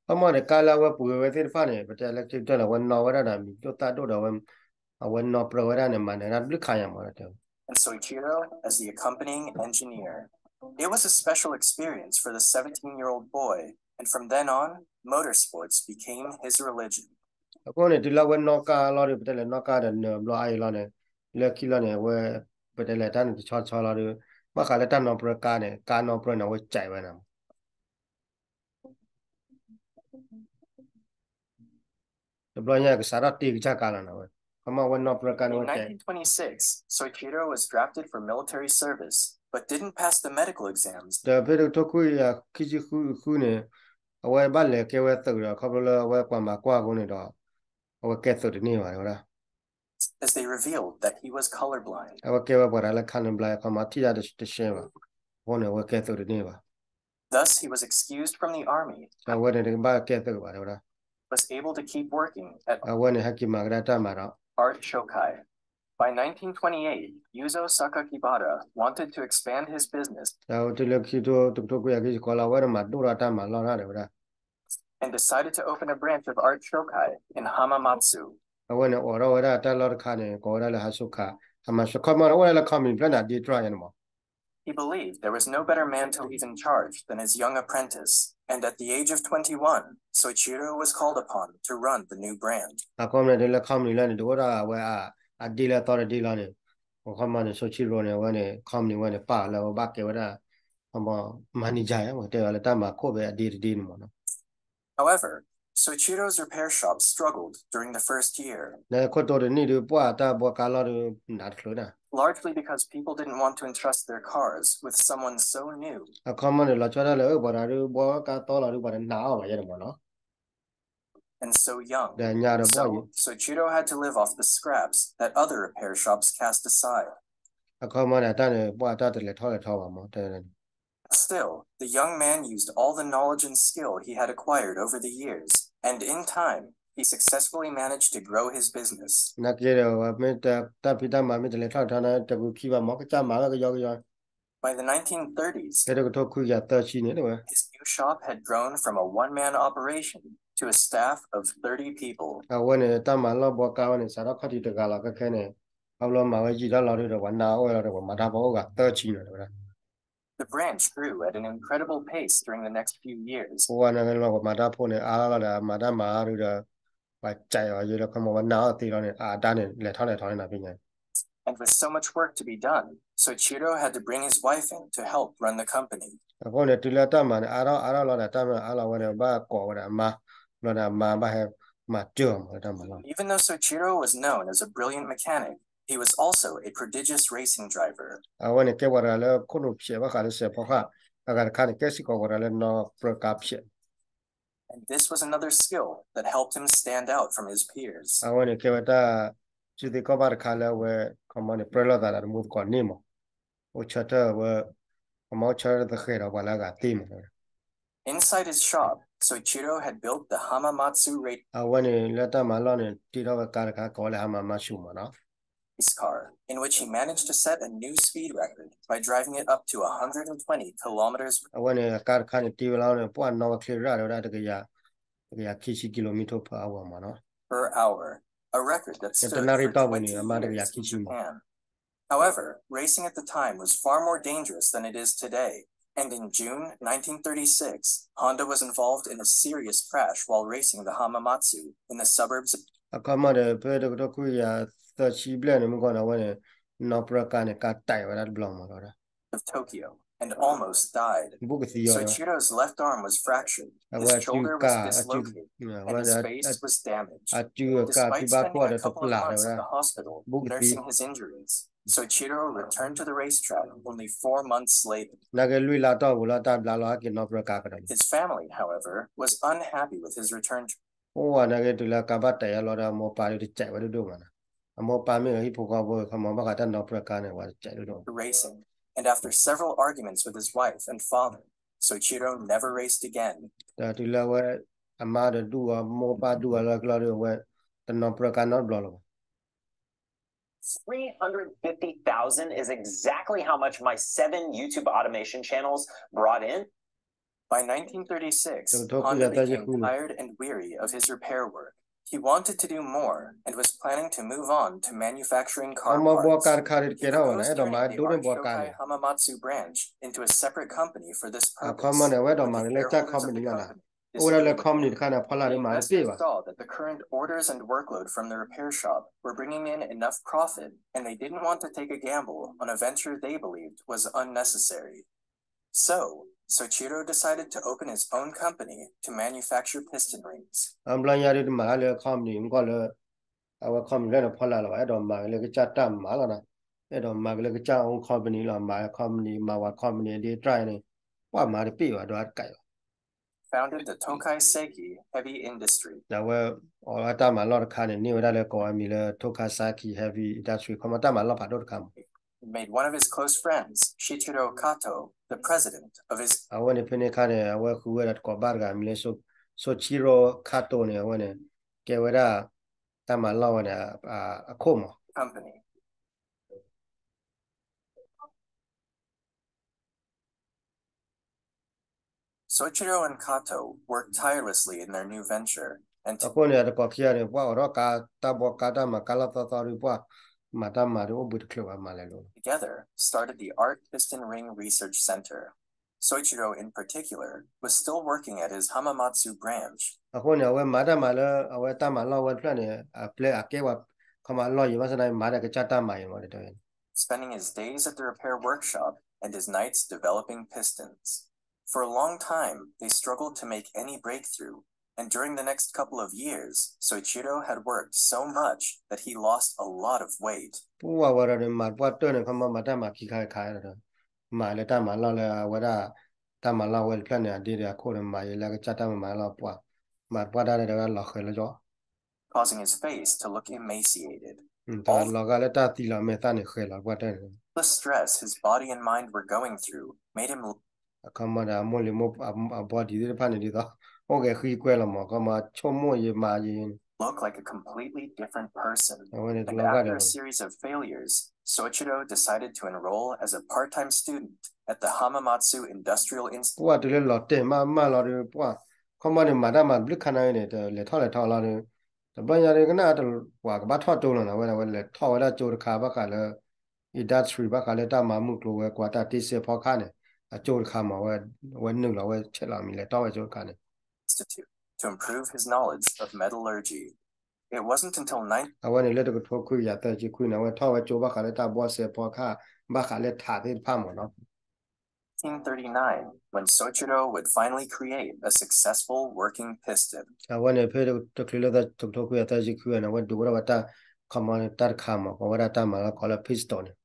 ခီမီန့ၣ် ကါလၢအဝဲပှ့ၤဝဲသ့ၣ်တဖၣ်န့ၣ် ပတဲလၢခံကတၢၢ်လၢ အဝဲနီၣ်ဝဲဒၣ်ဒီး မံၤဒိၣ်သၣ်ဒိၣ်ဒီး အဝဲနီၣ်ပြၢဝဲဒၣ်န့ၣ် မၤနၢၤတၢ်တဘျုးခါညါမး တဲဝဲ and Soichiro as the accompanying engineer. It was a special experience for the seventeen-year-old boy, and from then on, motorsports became his religion. အဃိန့ၣ် တုၤလၢအဝဲနီၣ်ကါလီၤဒီး ပတဲလဲၤနီၣ်ကါဒီးနၢၤဘျီအါအံၤလီၤန့ၣ် လၢခံလီၤန့ၣ် အဝဲ ပတဲလဲၤတၢ်န့ၣ်တဆီတဆီလီၤဒီး ဘၣ်ဃးလၢတၢ်နီၣ်ပြၢကါန့ၣ် ကါနီၣ်ပြၢန့ၣ် အဝဲကဲဝဲန့ၣ် တဘျီညါကစးထီၣ်တ့ကစၢ်ကါလီၤန့ၣ်ဝဲ ခီမီအဝဲနီၣ်ပြၢကါန့ၣ်ဝဲကဲ In nineteen twenty-six, Soichiro was drafted for military service, but didn't pass the medical exams. ဒီးဖဲတကထိခွံကယၤခံဆံဃုန့ၣ် အဝဲဘၣ်လဲၤကဲဝဲသုးဒီး ခီဖျိလၢအဝဲပှၤမၤကွၢ်အဃိန့ၣ်ဒီး အဝဲကဲသုးတန့ၢ်ဘၣ် တဲဝဲဒၣ် as they revealed that he was colorblind. အဝဲကဲဝဲပှၤတဂၤလၢ colorblind ခီမီထံၣ်တၢ်တရှဲဘၣ် အဃိန့ၣ် အဝဲကဲသုးတန့ၢ်ဘၣ် Thus he was excused from the army. အဝဲန့ၣ်တဘၣ်ကဲသုးဘၣ် တဲဝဲဒၣ် was able to keep working at အဝဲန့ၣ်ဟဲက့ၤမၤကဒါတၢ်မၤဒီး Art Shokai. By nineteen twenty-eight, Yuzo Sakakibara wanted to expand his business ဒီးတုၤလၢခံကထိတကထိခွံကယၤခံဆံဃိးလီၤ အဝဲန့ၣ်မၤဒိၣ်ထီၣ်တၢ်မၤလီၢ်တၢ် တဲဝဲဒၣ် and decided to open a branch of Art Shokai in Hamamatsu. အဝဲန့ၣ်အိးထီၣ်ဝဲဒၣ်တၢ်လီၢ်တခါန့ၣ် ကိးဝဲဒၣ်လၢ Art Shokai, Hamamatsu ခီမီန့ၣ် အိၣ်ဝဲဒၣ်လၢ company ဖျၢၣ်န့ၣ် အဒ့တြီယဲန့ၣ်မး He believed there was no better man to leave in charge than his young apprentice, and at the age of twenty-one, Soichiro was called upon to run the new brand. အခီပညီန့ၣ် လၢ company လၢန့ၣ် တအိၣ်ဒၣ်အဝဲအဒ့လၢအသီတဒ့လီၤန့ၣ် အခီပညီန့ၣ် Soichiro န့ၣ် အဝဲန့ၣ် company ဝဲန့ၣ် ပာ်အီၤလၢအဝဲဘၣ်ကဲဝဲဒၣ် manager တဲဝဲလၢတၢ်မၤခိၣ်ဖဲအဒ့တဒ့န့ၣ်မး However, Soichiro's repair shop struggled during the first year. နခိၣ်တီတနံၣ်ဒုး ပှၢ်တၢ်ဘှီကါလီၢ်ဒုး နးတချုးန့ၣ် largely because people didn't want to entrust their cars with someone so new. အခီပညီန့ၣ် လီၤဆီဒၣ်တၢ်လၢ ပှၤတဂၤဒုး ဘှီကါသီလီၤဒုး ပှၤတနာ်အီၤဘၣ်ယဲန့ၣ်မးနီၤ And so young. ဒီးညါဒီးဘီၣ်ယဲ So Soichiro had to live off the scraps that other repair shops cast aside. အခီပညီန့ၣ် တၢ်န့ၣ် ပှၢ်တၢ်တလဲၤထီၣ်လဲၤထီဘၣ်မး တဲ Still, the young man used all the knowledge and skill he had acquired over the years, and in time, he successfully managed to grow his business. နာ်က့ဒီး မ့ၢ်တၢ်ဖံးတၢ်မၤမ့ၢ်တလဲၤထီၣ်လဲၤထီန့ၣ် တဂုာ်ခံဘၣ်မး ကစၢ်မၤဝဲကယီကယီ By the nineteen thirties, ဖဲတကထိခွံကယၤသၢဆံန့ၣ် his new shop had grown from a one-man operation to a staff of thirty people. အဝဲန့ၣ် တၢ်မၤလီၢ်ဘှီကါဝဲန့ၣ် စးထီၣ်ခီၣ်ထံးတဂၤလီၤ ခဲခဲန့ၣ် အဝဲလီၤမၤဝဲယံာ်ထီၣ်လီၤဒုးဒီး ပှၤနာ်အီၤဝဲလီၤဒီး ပှၤမၤတၢ်ဖိအိၣ်ဂၤသၢဆံန့ၣ် တဲဝဲဒၣ် The branch grew at an incredible pace during the next few years. ပဝဲန့ၣ်လီၤ ပှၤမၤတၢ်ဖိန့ၣ် အါလီၤလီၤဒီး မၤတၢ်မၤအါဒုးဒီး ပှၤကဲအီၤယဲလၢခီမီ ပှၤနာ်အီၤသ့လီၤန့ၣ် အါတၢ်န့ၣ် လဲၤထီၣ်လဲၤထီန့ၣ်နၤဖဲညါ And with so much work to be done, Soichiro had to bring his wife in to help run the company. အဃိန့ၣ် တုၤလၢတၢ်မၤန့ၣ် အါထီၣ်အါထီၣ်လီၤဒီး တၢ်မၤအါလီၤဝဲန့ၣ် ဘၣ်ကိးဝဲဒၣ်အမါ ဘျီန့ၣ် အမါဘၣ်ဟဲမၤစၢၤအီၤမး လၢတၢ်မၤလီၢ် Even though Soichiro was known as a brilliant mechanic, he was also a prodigious racing driver. အဝဲန့ၣ်ကဲပှၤတဂၤလၢခိၣ်နူာ်ဖျဲးဘၣ်ဃးလၢစဲးဖီကဟၣ် အဂၤတခါန့ၣ် ကဲစ့ၢ်ကီးပှၤတဂၤလၢနီၣ်ပြၢကါဖျဲး And this was another skill that helped him stand out from his peers. အဝဲန့ၣ်ကဲဝဲတၢ် စုသ့ၣ်ကီၢ်ဘၣ်တခါလၢအဝဲ ခီမီန့ၣ် ပြၢလိာ်သးဒီးတမူသကိးန့ၣ်မး အိၣ်ဆၢထၢၣ်ဝဲ ခီမီအိၣ်ဆၢထၢၣ်သဃဲၤဒီးပှၤလၢအဂၤသ့မး Inside his shop, Soichiro had built the Hamamatsu race အဝဲန့ၣ်လၢတၢ်မၤလီၢ်န့ၣ် တ့ထီၣ်ဝဲကါတခါ ကိးဝဲလၢ Hamamatsu မးနီၤ car, in which he managed to set a new speed record by driving it up to a hundred and twenty kilometers အဝဲန့ၣ် အကါတခါန့ၣ် တ့ဝဲလီၤန့ၣ် ပှၢ်နီၣ်ဝဲချ့ရၣ်ဒီးဝဲဒၣ် တကယၤခံဆံ kilometer per hour မးနီၤ per hour, a record that stood for twenty years in Japan. However, racing at the time was far more dangerous than it is today, and in June nineteen thirty-six, Honda was involved in a serious crash while racing the Hamamatsu in the suburbs of အခီမီဒီး ဖဲတကထိခွံကယၤသၢဆံဘျဲၣ်န့ၣ် မုၢ်ကီၢ်န့ၣ် အဝဲန့ၣ် နီၣ်ပြၢကါန့ၣ် ကါတဲာ်ဝဲဒၣ်တဘျီမး of Tokyo and almost died. ဘူးကသံယီၤ Soichiro's left arm was fractured, his shoulder was dislocated, and his face was damaged. Despite spending a couple of months at the hospital nursing his injuries, Soichiro returned to the racetrack only four months later. နာ်က့လွံၢ်လါတီၢ်ပူၤလၢတၢ်ဘျါလီၤဟဲက့ၤနီၣ်ပြၢကါကဒီး His family, however, was unhappy with his return to အိၣ်ဝဲနာ်က့တုၤလၢကါဘၣ်တဲာ်အလီၤဒီး အမိၢ်ပၢ်ဒုးတစဲးဝဲဒိၣ်ဒိၣ်မးနီၤ အမိၢ်ပၢ်မ့ၢ်အဟံၣ်ဖိဃီဖိ ခီမီဘၣ်ဃးတၢ်နီၣ်ပြၢကါန့ၣ် ဝဲတစဲးဒိၣ်ဒိၣ် racing, and after several arguments with his wife and father, Soichiro never raced again. ဒီးတုၤလၢအဝဲ အမါဒီးဒူၣ်အီၤ မိၢ်ပၢ်ဒူၣ်အီၤလီၤကလီဒီး အဝဲတနီၤပြၢကါနီတဘျီလၢၤဘၣ်. Three hundred fifty thousand is exactly how much my seven YouTube automation channels brought in. By nineteen thirty-six, Honda became tired and weary of his repair work. He wanted to do more and was planning to move on to manufacturing car parts. He proposed to divert Shokai Hamamatsu branch into a separate company for this purpose, with the shareholders of the company disagreeing. အိၣ်ဝဲဒၣ်လၢ company တခါန့ၣ် ဖီလာ်ဒီးမၤတပ့ၢ်ဘၣ်. The investors saw that the current orders and workload from the repair shop were bringing in enough profit, and they didn't want to take a gamble on a venture they believed was unnecessary. So, Soichiro decided to open his own company to manufacture piston rings. အဘျီညါဒုးတမၤလၢ company မ့ၢ်ကီၢ်လၢ အဝဲ company လၢန့ၣ် ဖီလာ်လီၤဘၣ်, အဲၣ်ဒိးမၤက့ၤလၢကစၢ်တၢ်မၤလီၤနီၤ. အဲၣ်ဒိးမၤက့ၤလၢကစၢ် own company လီၤ, မၤ company မၤဝဲ company ဒ်တြၢ်န့ၣ် ပှၤမၤတပ့ၢ်ဘၣ် ဒီးအတကးဘၣ်. Founded the Tokai Seiki Heavy Industry. ဒီးအဝဲ အီၤလၢတၢ်မၤလီၢ်တခါန့ၣ် န့ၢ်ဝဲဒၣ်လၢကိးဝဲမံၤလၢ Tokasaki Heavy Industry ခီမီတၢ်မၤလီၢ်ဖးဒိၣ်တခါမး. Made one of his close friends, Shichiro Kato, the president of his အဝဲန့ၣ်ဖဲန့ၣ်အခါန့ၣ် အဝဲဃုဝဲဒၣ်တကိးဘၣ်တဂၤမံၤလၢ Soichiro Kato န့ၣ် အဝဲန့ၣ် ကဲဝဲဒၣ် တၢ်မၤလီၢ်ဝဲန့ၣ် အခိၣ်မး company. Soichiro and Kato worked tirelessly in their new venture, and အဃိန့ၣ် အတကိးခံဂၤန့ၣ် ပှၤအိးထီၣ်ကါ တၢ်ဘီကါ တၢ်မၤကါလီၢ်သီသီဒီး ပှၤမၤတၢ်မၤဒီးအိၣ်ဘှံးတချုးဘၣ် မၤလဲၤလိၤ together started the Art Piston Ring Research Center. Soichiro, in particular, was still working at his Hamamatsu branch. အဃိန့ၣ် အဝဲမၤတၢ်မၤလၢ အဝဲတၢ်မၤလီၢ်ဝဲတဖျၢၣ်န့ၣ် အပျဲအကဲဝဲ ခီမီအလီၢ်ယံၤ ဘၣ်ဆၣ်သနာ်က့ မၤဒီးကစၢ်တၢ်မၤအံၤမး တတဲဝဲ spending his days at the repair workshop and his nights developing pistons. For a long time, they struggled to make any breakthrough, and during the next couple of years, Soichiro had worked so much that he lost a lot of weight. ပှၤဝဲဒီးမၤတပှၢ်တၢၢ်န့ၣ် ခီမီမၤတၢ်မၤခံခါခါဒီး မၤလၢတၢ်မၤလီၢ်လၢအဝဲဒၣ် တၢ်မၤလီၢ်ဝဲတဖျၢၣ်န့ၣ် အဒ့ဒီးအခိၣ်န့ၣ် မၤယံၤလၢကစၢ်တၢ်မၤမၤလီၢ်ပှၤ မၤတပှၢ်တၢၢ်ဒီးဝဲဒၣ်လီၤဃဲၤလၢယီၤ causing his face to look emaciated. တၢ်လီၤဂာ်လၢတၢ်သံလီၤမဲာ်သၣ်န့ၣ် ဃဲၤလီၤတပှၢ်တၢၢ်န့ၣ် The stress his body and mind were going through made him အခီမီဒီးအမိၢ်လံၤမိၢ်အ body သ့ၣ်တဖၣ်န့ၣ်ဒ်သိး အိၣ်ဂဲၤဃံကွဲလီၤမး အခီမီဆိကမိၣ်ယံၤမၤယံၤ look like a completely different person. အဝဲန့ၣ် And after a series of failures, Soichiro decided to enroll as a part-time student at the Hamamatsu Industrial Institute. ပှၤတုၤလၢလီၤတဲာ်မးမးလီၤဒီး ပှၤ ခီမီန့ၣ် မၤတၢ်မၤဘျုးခါနၤန့ၣ် တလဲၤထီၣ်လဲၤထီလီၤဒီး တဘျီညါဒီးကနၣ်ပှၤကဘၣ်ထီၣ်တိလီၤန့ၣ် အဝဲဒၣ်ဝဲလဲၤထီၣ်ဝဲဒၣ်ကၠိတခါဘၣ်ဃးလၢ industry ဘၣ်ဃးလၢတၢ်မၤမုၢ်ကျိၤဝဲၤကွာ်တၢ်တ့စဲးဖီခါန့ၣ် အကၠိတခါမး အဝဲနုာ်လီၤဝဲဆဲးလီၤမံၤလဲၤထီၣ်ဝဲကၠိတခါန့ၣ် Institute to improve his knowledge of metallurgy. It wasn't until nine အဝဲန့ၣ်လၢတကထိခွံကယၤသၢဆံခွံန့ၣ် အဝဲထီၣ်ဝဲကၠိဘၣ်ဃးလၢတၢ်ဘီစဲးဖီခါ ဘၣ်ဃးလၢထးသ့ၣ်တဖၣ်မးနီၤ nineteen thirty-nine when Soichiro would finally create a successful working piston. အဝဲန့ၣ်ဖဲတချုးလၢတကထိခွံကယၤသၢဆံခွံန့ၣ် အဝဲဒုးဝဲဒၣ်ဝဲတၢ် ခီမီ တၢ်တခါမး ကိးဝဲဒၣ်တၢ်မၤလီၢ်ကိးလၢ piston န့ၣ်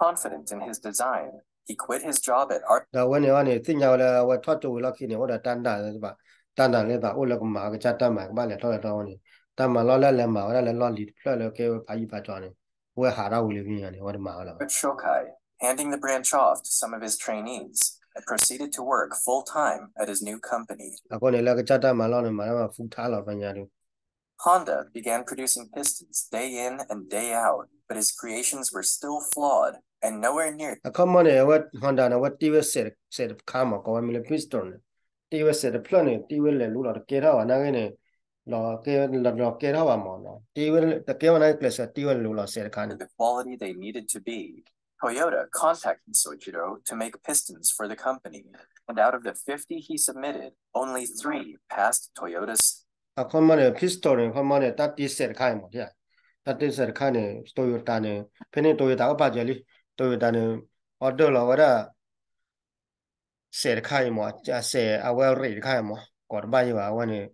Confident in his design, he quit his job at Art ဒီးအဝဲန့ၣ်အီၤန့ၣ် သ့ၣ်ညါဝဲလၢအဝဲထီၣ်ကၠိဝံၤလီၢ်ခံန့ၣ် အိၣ်ဒီးတၢ်နာ်လၢဘၣ် တၢ်နာ်လၢသးအိၣ်လၢကမၤဝဲကစၢ်တၢ်မၤကဘၣ်လဲၤထီၣ်လဲၤထီဝဲန့ၣ် တၢ်မၤလီၢ်လၢအလဲၤမၤဝဲဒၣ်လၢလီၢ်လံၤတဖျၢၣ်လၢကဲဝဲဖးယံၤဖးကၠီန့ၣ် အဝဲဟးထီၣ်ဝံၤလံဝံၤညါန့ၣ် အဝဲတမၤဝဲလၢၤဘၣ် Shokai, handing the branch off to some of his trainees, and proceeded to work full-time at his new company. အဃိန့ၣ်လၢကစၢ်တၢ်မၤလီၢ်န့ၣ် မၤတၢ်မၤ full time လီၤ ပှၤညါဒုး Honda began producing pistons day in and day out, but his creations were still flawed and nowhere near အခီမီန့ၣ် အဝဲ Honda န့ၣ် အဝဲတ့ဝဲစဲးတခါမး ကိးဝဲမံၤလၢ piston န့ၣ် တ့ဝဲစဲးတဖျၢၣ်န့ၣ် တ့ဝဲလဲၤလိၤလီၤ တကဲထီၣ်ဘၣ်နာ်က့န့ၣ် လီၤကဲထီၣ်ဘၣ်မး တ့ဝဲတကဲဝဲနာ်က့ ကျဲးစၢးတ့ဝဲလိၤလီၤစဲးတခါန့ၣ် the quality they needed to be. Toyota contacted Soichiro to make pistons for the company, and out of the fifty he submitted, only three passed Toyota's အခီမီန့ၣ် piston န့ၣ် အခီမီန့ၣ် တၢ်တ့စဲးတခါအံၤမး တၢ်တ့စဲးတခါန့ၣ် Toyota န့ၣ် ဖဲန့ၣ် Toyota အိၣ်ပာ်စၢၤလံ Toyota န့ၣ် order လီၤဝဲဒၣ် စဲးတခါအံၤမး စဲးအဝဲ rate တခါအံၤမး ကိးတဘၣ်ယံၤဘၣ် အဝဲန့ၣ်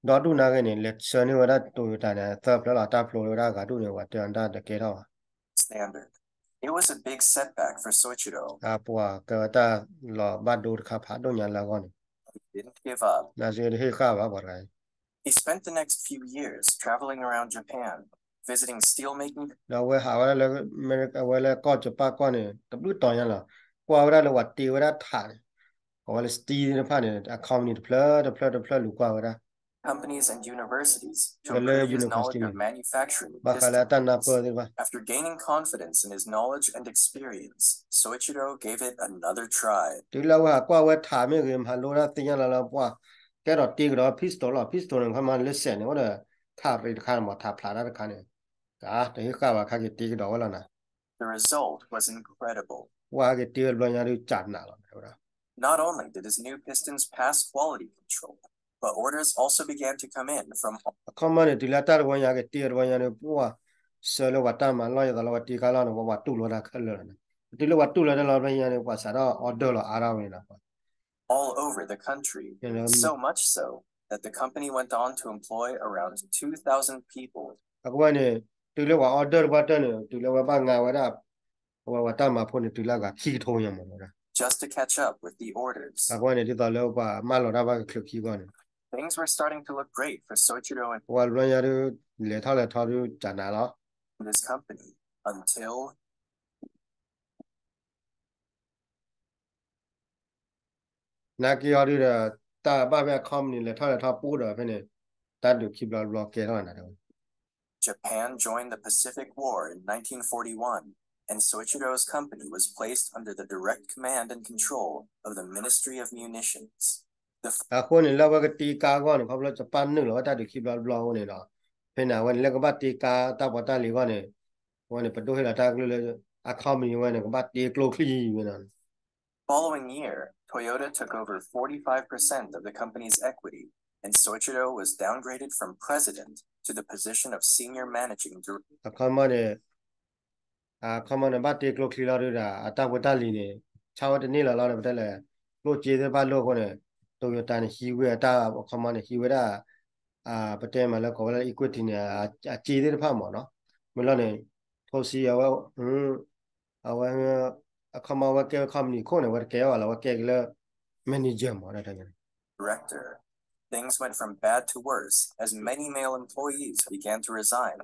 ဒီဒူၣ်နာ်က့န့ၣ် လဲၤဆှၢန့ၢ်ဝဲဒၣ် Toyota န့ၣ် သၢဖျၢၣ်လီၤ တၢ်ဖျိလၢဝဲဒၣ်ဂၤဒူၣ်န့ၣ် ပှၤတဲအီၤတၢ်တကဲထီၣ်ဘၣ် standard. It was a big setback for Soichiro. အပှၤကဲဝဲတၢ်လီၤဘၣ်ဒိတခါဖးဒိၣ်ညါလၢအဂီၢ်န့ၣ် He didn't give up. နာ်က့တဟ့ၣ်ဃာ်ဘၣ်ပှၤတဂၤအံၤ He spent the next few years traveling around Japan, visiting steelmaking ဒီးအဝဲဟးဝဲဒၣ်လၢ အမဲရကၤ အဝဲလၢကီၢ်ကၠပၣ်ကီၢ်န့ၣ် တဘျုးတီၤညါလီၤ ကွၢ်ဝဲဒၣ်လၢပှၤတ့ဝဲဒၣ်ထးန့ၣ် ကိးဝဲလၢ steel သ့ၣ်တဖၣ်န့ၣ် အ company တဖျၢၣ်တဖျၢၣ်တဖျၢၣ်လူၤကွၢ်ဝဲဒၣ် companies and universities to လၢ improve his knowledge university of manufacturing ဘၣ်ဃးလၢအတၢ်နၢ်ပၢၢ်သ့ၣ်တဖၣ် after gaining confidence in his knowledge and experience, Soichiro gave it another try. တုၤလၢအဝဲဟးကွၢ်ဝဲထးမ့ၢ်ဂ့ၤ မၤလိတၢ်သ့ၣ်ညါလီၤလၢပှၤ ကဲထီၣ်တ့ကဒီး pistol လီၤ. Pistol န့ၣ် ခီမီ လၢစဲးန့ၣ် အိၣ်ဒီး ထးရံးတခါန့ၣ်မး ထးဖျးတၢ်တခါန့ၣ် တဟ့ၣ်ဃာ်ဘၣ် ခါက့ၤတ့ကဒီးဝဲလီၤနၤ The result was incredible. ဝဲဟဲက့ၤတ့ဝဲတဘျီညါဒုး ကးနးလီၤ ဝဲဒၣ် Not only did his new pistons pass quality control, but orders also began to come in from အခီမီန့ၣ် တုၤလၢတၢ်တဝီညါက့ၤတ့တဝီညါန့ၣ် ပှၤ ဆၢလၢပှၤတၢ်မၤလီၢ်ယသးလၢပှၤတ့ကါလီၢ်န့ၣ် ပှၤတူၢ်လိာ်တၢ်ခဲလၢာ်လီၤန့ၣ် တုၤလၢပှၤတူၢ်လိာ်တၢ်လီၢ်တဘျီညါန့ၣ် ပှၤစးထီၣ် order လီၤအါထီၣ်ဝဲန့ၣ်လီၤ all over the country, so much so that the company went on to employ around two thousand people. အဃိန့ၣ် တုၤလၢပှၤ order တပှၢ်တၢၢ်န့ၣ် တုၤလၢဝဲဘၣ်ငါဝဲဒၣ် အဝဲပှၤတၢ်မၤဖိန့ၣ် တုၤလၢအဂၤခံကထိညါမး just to catch up with the orders. အဃိန့ၣ် ဒ်သိးလၢပှၤမၢလီၤတၢ်ဘၣ်ကချုးခံဂီၢ်န့ၣ် Things were starting to look great for Soichiro and ပှၤတဘျီညါဒုး လဲၤထီၣ်လဲၤထီဒုး ကးနးလီၤ his company until နာ်က့အီၤဒုးဒီး တၢ်ဘၣ်ဖဲအ company လဲၤထီၣ်လဲၤထီပအိၣ်ဒီးဖဲန့ၣ် တၢ်ဒုးခံဘျီတဘျီကဲထီၣ်နၤတဲဝဲ Japan joined the Pacific War in nineteen forty-one, and Soichiro's company was placed under the direct command and control of the Ministry of Munitions. အဃိန့ၣ် လၢအဝဲကတ့ကါအဂီၢ်န့ၣ် ခီဖျိ Japan နုာ်လီၤဝဲတၢ်ဒုးခံဘျီတဘျီအဃိန့ၣ်ဒီး ဖဲန့ၣ် အဝဲန့ၣ် လၢကဘၣ်တ့ကါတၢ်ပီးတၢ်လံၤအဂီၢ်န့ၣ် အဝဲန့ၣ် ပဒိၣ်ဟ့ၣ်လီၤတၢ်ကလုၢ်လၢ အ company ဝဲန့ၣ် ကဘၣ်တ့ကျိချံဝဲန့ၣ် Following year, Toyota took over forty-five percent of the company's equity, and Soichiro was downgraded from president to the position of senior managing director. အခီမီန့ၣ် အခီမီန့ၣ် ဘၣ်တ့ကျိချံလီၤဒုးဒီး အတၢ်ဖိတၢ်လံၤန့ၣ် ဆါဝဲတန့ၢ်လီၤလီၤန့ၣ် ပတဲလဲၣ် ကျိၣ်စ့သ့ၣ်တဖၣ်လိၣ်အဃိန့ၣ် Toyota န့ၣ် ဟံးဝဲအတၢ် အခီမီန့ၣ် ဟံးဝဲဒၣ် ပတဲမးလၢကိးဝဲလၢ equity န့ၣ် အစ့သ့ၣ်တဖၣ်မးနီၤ မ့ၢ်လီၤန့ၣ် ထိၣ်ဆံအဝဲ အဝဲ အခီမီဝဲကဲဝဲ company ခိၣ်န့ၣ် အဝဲတကဲဘၣ်လီၤ အဝဲကဲက့ၤလၢ manager မး director. Things went from bad to worse as many male employees began to resign.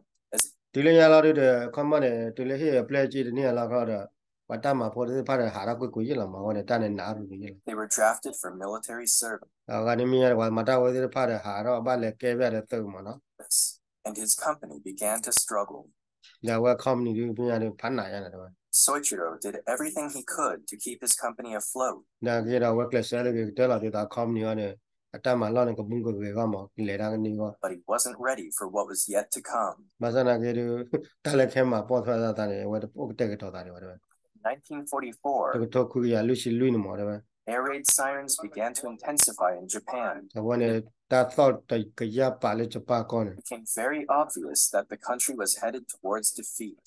တုၤလၢညါလီၤဒုးဒီး အခီမီန့ၣ် တုၤလၢဟ့ၣ်အပျဲၢ်စ့တန့ၢ်လီၤခီဒီး ပှၤတၢ်မၤဖိသ့ၣ်တဖၣ်ဒီးဟးထီၣ်ကွ့ၢ်ကွ့ၢ်ယ့ၣ်လီၤမး အဃိန့ၣ် တၢ်န့ၣ်နးအါရူၤကွ့ၢ်ယ့ၣ်လီၤ They were drafted for military service. အဂၤန့ၣ်မ့ၢ်ညါဒီး ပှၤမၤတၢ်ဖိသ့ၣ်တဖၣ်ဒီးဟးထီၣ်ဘၣ်လဲၤကဲဘၣ်ဒီးသုးမးနီၤ And his company began to struggle. ဒီးအဝဲ company ဒုးဖဲညါဒီး ဖးနးယါန့ၣ်တဲဝဲ Soichiro did everything he could to keep his company afloat. ဒီးက့ၤဒီးအဝဲကျဲးစၢးလၢက့ၤကတၢၢ်လီၤဒ်သိး company အီၤန့ၣ် အတၢ်မၤလီၢ်န့ၣ် ကဘူကဂဲၤဂီၢ်မး ကလဲၤတၢ်ကန့ၢ်ဂီၢ် But he wasn't ready for what was yet to come. ဘၣ်ဆၣ်သနာ်က့ဒုး တၢ်လၢခဲမၤပိာ်ထွဲအသးန့ၣ် အဝဲတအိၣ်ကတဲာ်ကတီၤသးဒံးဘၣ်တဲဝဲ nineteen forty-four, တကထိခွံကယၤလွံၢ်ဆံလွံၢ်န့ၣ်မးတဲဝဲ air raid sirens began to intensify in Japan. အဝဲန့ၣ် တၢ်သီၣ်တကယၢ်ပာ်လၢ Japan ကီၢ်န့ၣ် It became very obvious that the country was headed towards defeat.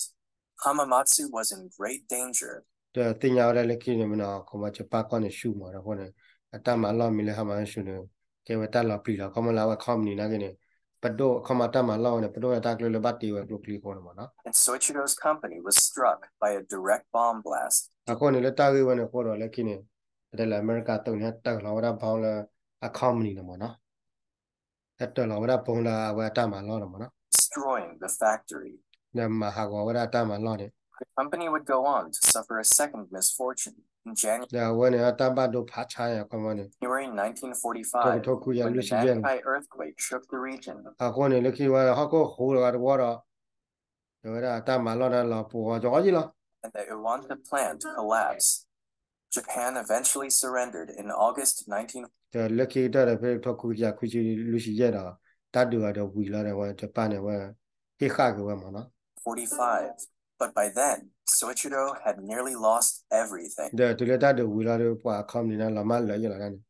Hamamatsu was in great danger. ဒီးသ့ၣ်ညါဝဲဒၣ်လၢခံန့ၣ်မ့ၢ်နီၤ ခီမီ Japan ကီၢ်န့ၣ်ဆူၣ်မး အဃိန့ၣ် အတၢ်မၤလီၢ်မံၤလၢ Hamamatsu န့ၣ် ကဲဝဲတၢ်လီၤပျံၤလီၤ ခီမီလၢအဝဲ company နာ်က့န့ၣ် ပဒိၣ်ခီမီတၢ်မၤလီၢ်ဝဲန့ၣ် ပဒိၣ်ဝဲတၢ်ကျိၤလၢဘၣ်တ့ဝဲကျိချံအဃိန့ၣ်မ့ၢ်နီၤ And Soichiro's company was struck by a direct bomb blast. အဃိန့ၣ်လၢတၢ်ဂ့ၢ်ဝဲန့ၣ်အဃိဒီး လၢခံန့ၣ် ပတဲလၢအမဲရကၤသုးန့ၣ် ဟဲတၢၢ်လီၤဝဲဒၣ် bomb လၢအ company န့ၣ်မ့ၢ်နီၤ ဟဲတၢၢ်လီၤဝဲဒၣ် bomb လၢအဝဲအတၢ်မၤလီၢ်န့ၣ်မ့ၢ်နီၤ destroying the factory. ဒီးမၤဟးဂီၤဝဲဒၣ်အတၢ်မၤလီၢ်န့ၣ် The company would go on to suffer a second misfortune in January. ဒီးအဝဲန့ၣ် အတၢ်ဘၣ်ဒိဖးဆါန့ၣ် အခီမီန့ၣ် January nineteen forty-five, တကထိခွံကယၤလွံၢ်ဆံယဲၢ်န့ၣ် Nankai earthquake shook the region. အဃိန့ၣ် လၢခံဝဲဟီၣ်ခိၣ်ဟူးတဂၤတဝီဒီး ဒီးဝဲဒၣ်အတၢ်မၤလီၢ်န့ᣣ်လီၤပှီၤကီကီယ့ၣ်လီၤ And the Iwate plant collapsed. Japan eventually surrendered in August nineteen ဒီးလၢခံကတၢၢ်ဒီး ဖဲတကထိခွံကယၤခွံဆံလွံၢ်ဆံယဲၢ်ဒီး တၢ်ဒုးအီၤဒီးဝံၤလီၤဒီး ဝဲ Japan န့ၣ် ဝဲဟ့ၣ်ဃာ်က့ၤဝဲမ့ၢ်နီၤ forty-five, but by then, Soichiro had nearly lost everything. ဒီးတုၤလၢတၢ်ဒုးဝံၤလီၤဒီး ပှၤ company န့ၣ်လီၤမၢ်လၢာ်ယ့ၣ်လီၤန့ၣ်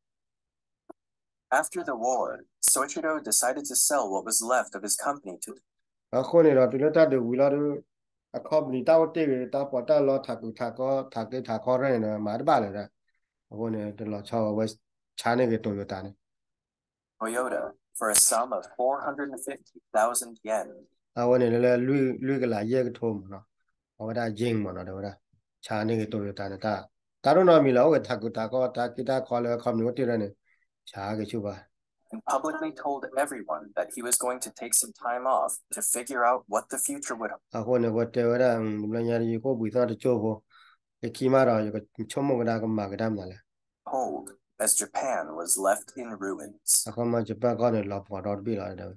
After the war, Soichiro decided to sell what was left of his company to အဃိန့ၣ်ဒီး တုၤလၢတၢ်ဒုးဝံၤလီၤဒီး အ company တၢ်အိၣ်တ့ၢ်ဂ့ၤ တၢ်ပီးတၢ်လီ ထးကူထးကီ ထးက့ထးခီရဲၣ်န့ၣ်ဒီး မၤတဘၣ်လၢၤဒီး အဃိန့ၣ် တလီၤဆီဝဲ ဝဲဆါန့ၢ်က့ၤ Toyota န့ၣ် Toyota for a sum of four hundred fifty thousand yen. အဝဲန့ၣ်လၢ လွံၢ်ကလးယဲၢ်ကထိမ့ၢ်နီၤ အဝဲဒၣ် yen မ့ၢ်နီၤ တဲဝဲဒၣ် ဆါန့ၢ်က့ၤ Toyota န့ၣ် တၢ် တၢ်ဒိၣ်နီတမံၤလၢ အိၣ်ဂ့ၤ ထးကူထးကီ တၢ်က့တၢ်ခီလၢ company အိၣ်တ့ၢ်ရဲၣ်န့ၣ် ဆါက့ၤဆူၣ်ဘၣ် and publicly told everyone that he was going to take some time off to figure out what the future would hold. အဃိန့ၣ် အဝဲတဲဝဲဒၣ် တဘျီညါ ယကအိၣ်ဘှံးသီၣ်တစိၢ်ဖိ ယခံမးဒီး ယကဆိကမိၣ်ကဒါ ကမၤကဒါမနုၤလဲၣ် hold. as Japan was left in ruins. အခီမီ Japan ကီၢ်န့ၣ် လီၤပှီၢ်ဒီတဘ့ၣ်လီၤ တဲဝဲ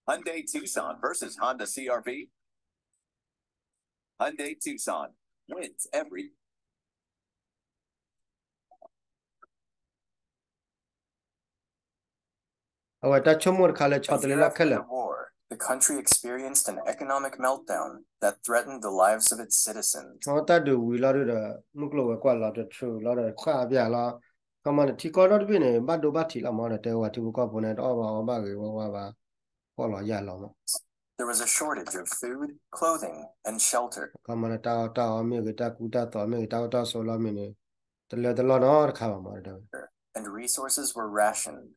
Hyundai Tucson versus Honda C R V. Hyundai Tucson wins every အဝဲတၢ်ဆိကမိၣ်တခါလၢဆီတလဲလၢခဲလၢာ် the war, the country experienced an economic meltdown that threatened the lives of its citizens. အဝဲတၢ်ဒုးဝံၤလီၤဒုးဒီး မုၢ်ကျိၤဝဲၤကွာ်လီၤတထြူးလီၤဒီး ခါအပျၢ်လီၤ ခီမီန့ၣ် ထံကီၢ်ဒီတဘ့ၣ်န့ၣ် ဘၣ်ဒိဘၣ်ထံးလီၤမးဒီး တဲဝဲပှၤထံဖိကီၢ်ဖိန့ၣ် တအီၣ်ဘၣ်အီဘၣ်ဂ့ၤဝဲဝါဘၣ် ပီၣ်လီၤယၢ်လီၤမး There was a shortage of food, clothing, and shelter. ခီမီန့ၣ် တၢ်အီၣ်တၢ်အီမ့ၢ်ဂ့ၤ တၢ်ကူတၢ်သိးမ့ၢ်ဂ့ၤ တၢ်အိၣ်တၢ်ဆိးလီၢ်မ့ၢ်န့ၣ် တလၢတလီၢ်နီတခါဘၣ်မး တဲဝဲ And resources were rationed.